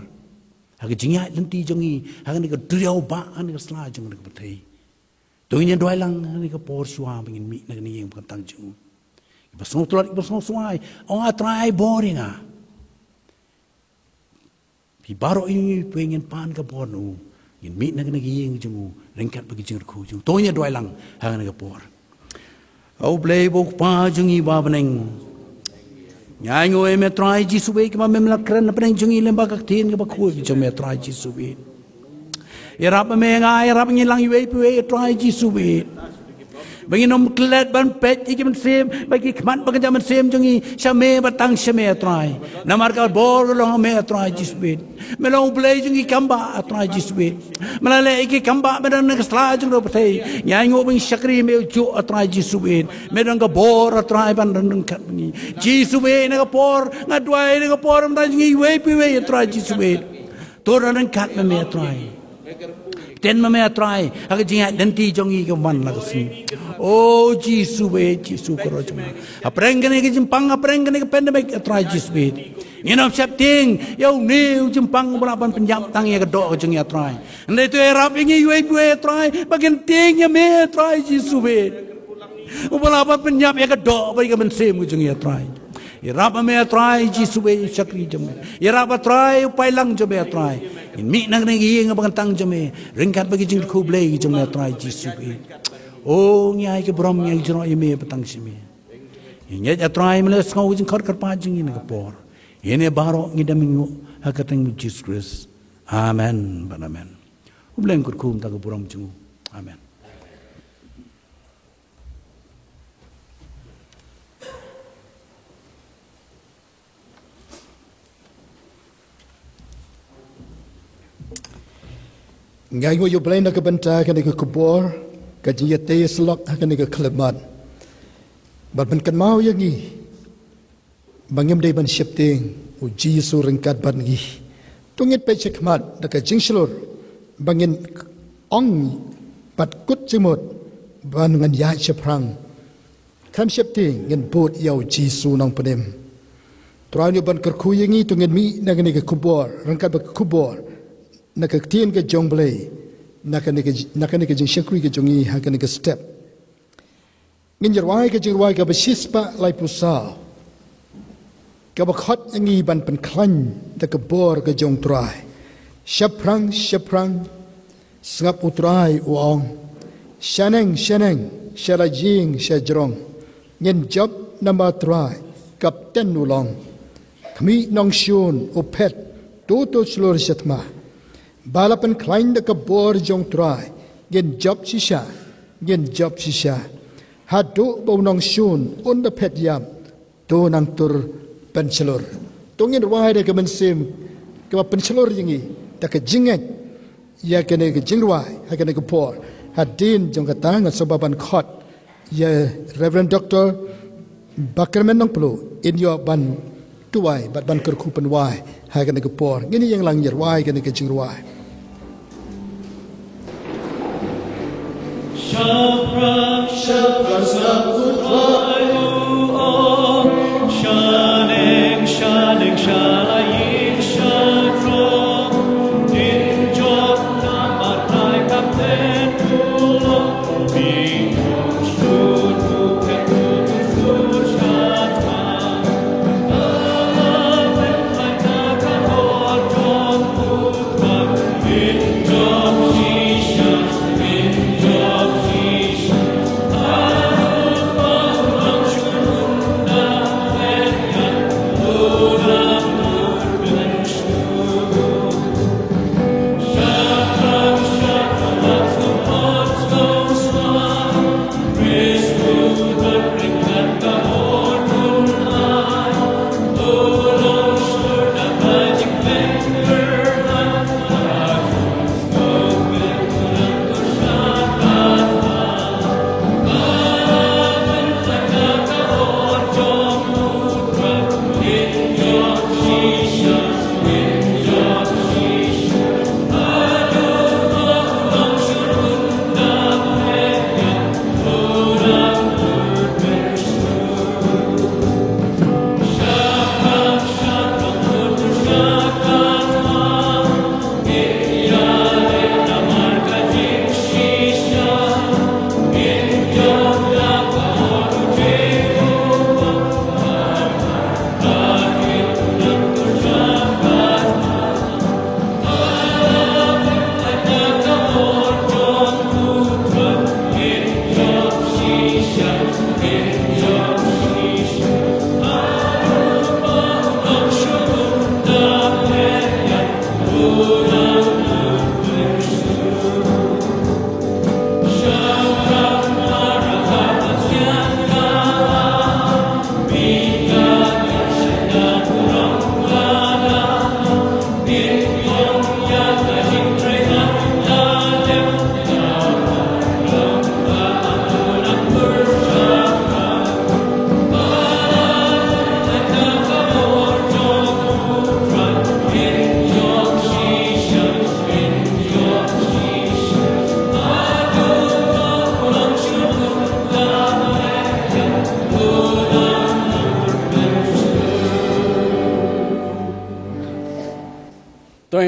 ha ka jingïaid lynti jong ngi ha kane ka duriaw ba ha kane ka sla jong kane ka pyrthei. To ngin ïa duwai lang ha kane ka por shuwa ba ngin mih na kane ka ïing ba kyntang jong u. Kiba sngew tlot, kiba sngew shuwa, ong, A Trai, ai bor ïa nga. Phi baroh ïa ngi, phi, ngin pan ka bor na u. Ngin mih na kane ka ïing jong u ryngkat bad ka jingkyrkhu jong u. To ngin ïa duwai lang ha kane ka por. A U Blei, U Kpa jong ngi uba ha bneng, ngi ainguh ïa me, Trai Jisu, ïa kiba me la kren hapdeng jong ngi lyngba ka ktien kaba khuid jong me, Trai Jisu. Ïarap me, nga ïarap ngi lang iwei pa iwei, Trai Jisu. Ba ngin ym klet ban peit ïa ki mynsiem, ba ki khmat ba kynja mynsiem jong ngi sha me, ba tang sha me, Trai. Namar ka bor ka long ha me, Trai Jisu. Me long U Blei jong ki kam ba, Trai Jisu. Me la leh ïa ki kam ba, me don ha ka sla jong ka pyrthei. Ngi ainguh ba ngi shakri me u juh, Trai Jisu. Me don ka bor, Trai, ban don ryngkat bad ngi. Jisu, na ka por, nga duwai na ka por, mynta jong ngi iwei pa iwei, Trai Jisu. To don ryngkat bad me, Trai. Kten ma me, Trai, ha ka jingïaid lynti jong ngi ka man la ka sngi. O Jisu, Jisu ka roi jong nga. Hapdeng kane ka jingpang, hapdeng kane ka pandemic, Trai Jisu. Ngin ym sheptieng ïa une u jingpang uba lah ban pynïap tang ïa ka doh ka jong ngi, Trai. Hynrei to ïarap ïa ngi iwei pa iwei, Trai, ba ngin tieng ïa me, Trai Jisu. Uba lah ban pynïap ïa ka doh bad ïa ka mynsiem ka jong ngi, Trai. Ïarap ma me, Trai Jisu, u shakri jong me. Ïarap, Trai, u paidlang jong me, Trai. Ngin mih na kane ka ïing ba kyntang jong me ryngkat bad ka jingkyrkhu Blei ka jong me, Trai Jisu. O, ngi ai ka burom, ngi ai ka jingïaroh ïa me, ba tang sha me. Ngi ngeit, Trai, me la sngew ka jingkhot kyrpad jong ngi ha kane ka por. Ïa kine baroh ngi dang ainguh ha ka kyrteng U Jisu Khrist. Amen bad amen. U Blei un kyrkhu ïa ka burom jong u. Amen. Nga ainguh ïa U Blei na ka bynta kane ka khubor, ka jingïatei ïasyllok ha kane ka khyllipmat. Bad ban kynmaw ïa ngi ba ngim dei ban sheptieng, U Jisu ryngkat bad ngi. To ngin peit shakhmat da ka jingshlur, ba ngin ong bad kut jingmut ba ngan ïaid shaphrang. Khlem sheptieng, ngin bud ïa U Jisu Nongpynim. Trai un ïoh ban kyrkhu ïa ngi, to ngin mih na kane ka khubor ryngkat bad ka khubor na ka ktien ka jong U Blei, na kane ka, na kane ka jingshakri ka jong ngi ha kane ka step. Ngin ïa rwai ka jingrwai kaba shispah laiphew saw, kaba khot ïa ngi ban pynkhlaiñ da ka bor ka jong U Trai. Shaphrang, shaphrang, sngap U Trai u ong. Shaneng, shaneng, sha la ïing sha jrong, ngin jop namar U Trai Kapten u long. Khmih nongshun u phet, to to shlur sha thma. Ba la pynkhlaiñ da ka bor jong U Trai, ngin jop shisha, ngin jop shisha. Haduh ba u nongshun un da phet ïap, to nang tur pynshlur. To ngin rwai da ka mynsiem kaba pynshlur ïa ngi da ka jingngeit ïa kane ka jingrwai ha kane ka por. Hadien jong kata nga sngewbha ban khot ïa Reverend Doctor Bakyrmen Nongpluh, in ïoh ban duwai bad ban kyrkhu pynwai ha kane ka por. Ngin ïeng lang ïa rwai kane ka jingrwai. Shaphrang, shaphrang, sngap U Trai u ong. Shaneng, shaneng, sha la ïing sha jrong, ngin jop namar U Trai Kapten u long.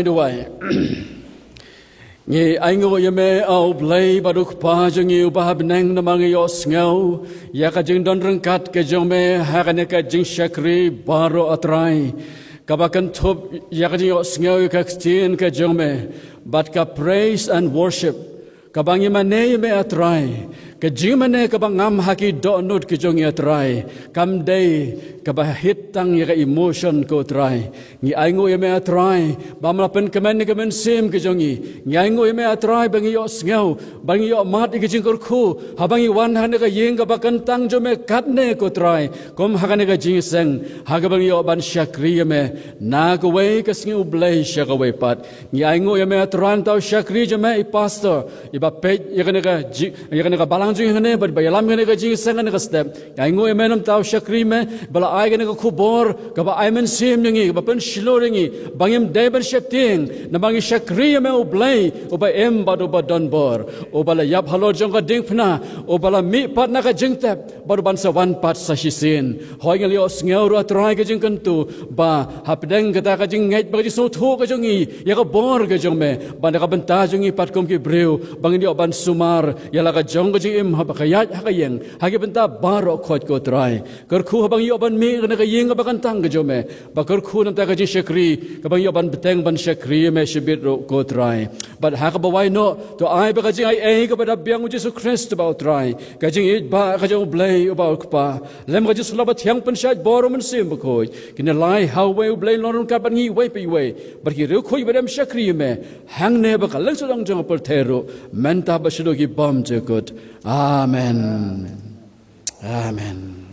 Duwai. Ngi ainguh ïa me, A U Blei bad U Kpa jong ngi uba ha bneng, namar ngi ïohsngew ïa ka jingdon ryngkat ka jong me ha kane ka jingshakri baroh, A Trai, kaba kynthup ïa ka jingïohsngew ïa ka ktien ka jong me bad ka praise and worship. Kaba ngi mane ïa me, A Trai, ka jingmane kaba ngam ha ki dohnud ki jong ngi, A Trai, kam dei kaba hit tang ïa ka emotion, ko Trai. Ngi ainguh ïa me, A Trai, ba me la pynkmen ïa ka mynsiem ka jong ngi. Ngi ainguh ïa me, A Trai, ba ngi ïohsngew, ba ngi ïohmad ïa ka jingkyrkhu haba ngi wan ha kane ka ïing kaba kyntang jong me katne, ko Trai, kum ha kane ka jingïaseng ha kaba ngi ïoh ban shakri ïa me na kawei ka sngi U Blei sha kawei pat. Ngi ainguh ïa me, A Trai, namar u shakri jong me, i pastor, iba peit ïa kane ka ji-, ïa kane ka balang jong ngi hangne, bad ba ïalam ïa kane ka jingïaseng ha kane ka step. Ngi ainguh ïa me namar u shakri me, ba la ai kane ka khubor kaba ai mynsiem ïa ngi, kaba pynshlur ïa ngi ba ngim dei ban sheptieng, namar ngi shakri ïa me, U Blei uba im bad uba don bor, uba la ïap halor jong ka diengphna, uba la mih pat na ka jingtep, bad uban sa wan pat sa shisien. Hooid, ngi la ïohsngew ruh, A Trai, ka jingkyntu ba hapdeng kata ka jingngeit bad ka jingsngewthuh ka jong ngi ïa ka bor ka jong me, ba na ka bynta jong ngi pat kum ki briew, ba ngin ïoh ban sumar ïa la ka jong ka jingim haba ka ïaid ha ka ïing, ha ki bynta baroh khoit, ko Trai. Kyrkhu haba ngi ïoh ban mih ha kane ka ïing kaba kyntang ka jong me, ba kyrkhu namar ka jingshakri kaba ngi ïoh ban bteng ban shakri ïa me shibit ruh, ko Trai. Bad ha kaba wai noh, to ai ba ka jingaiei kaba da biang U Jisu Khrist uba U Trai, ka jingïeit ba ka jong U Blei uba U Kpa, lem ka jingsulap bathiang pynshait bor U Mynsiem Bakhuid, kin ïalai ha uwei U Blei longryngkat bad ngi iwei pa iwei, bad ki riewkhuid ba dem shakri ïa me hangne bad ka lyngsodong jong ka pyrthei ruh, mynta bad shaduh ki bymjukut. Amen. Amen.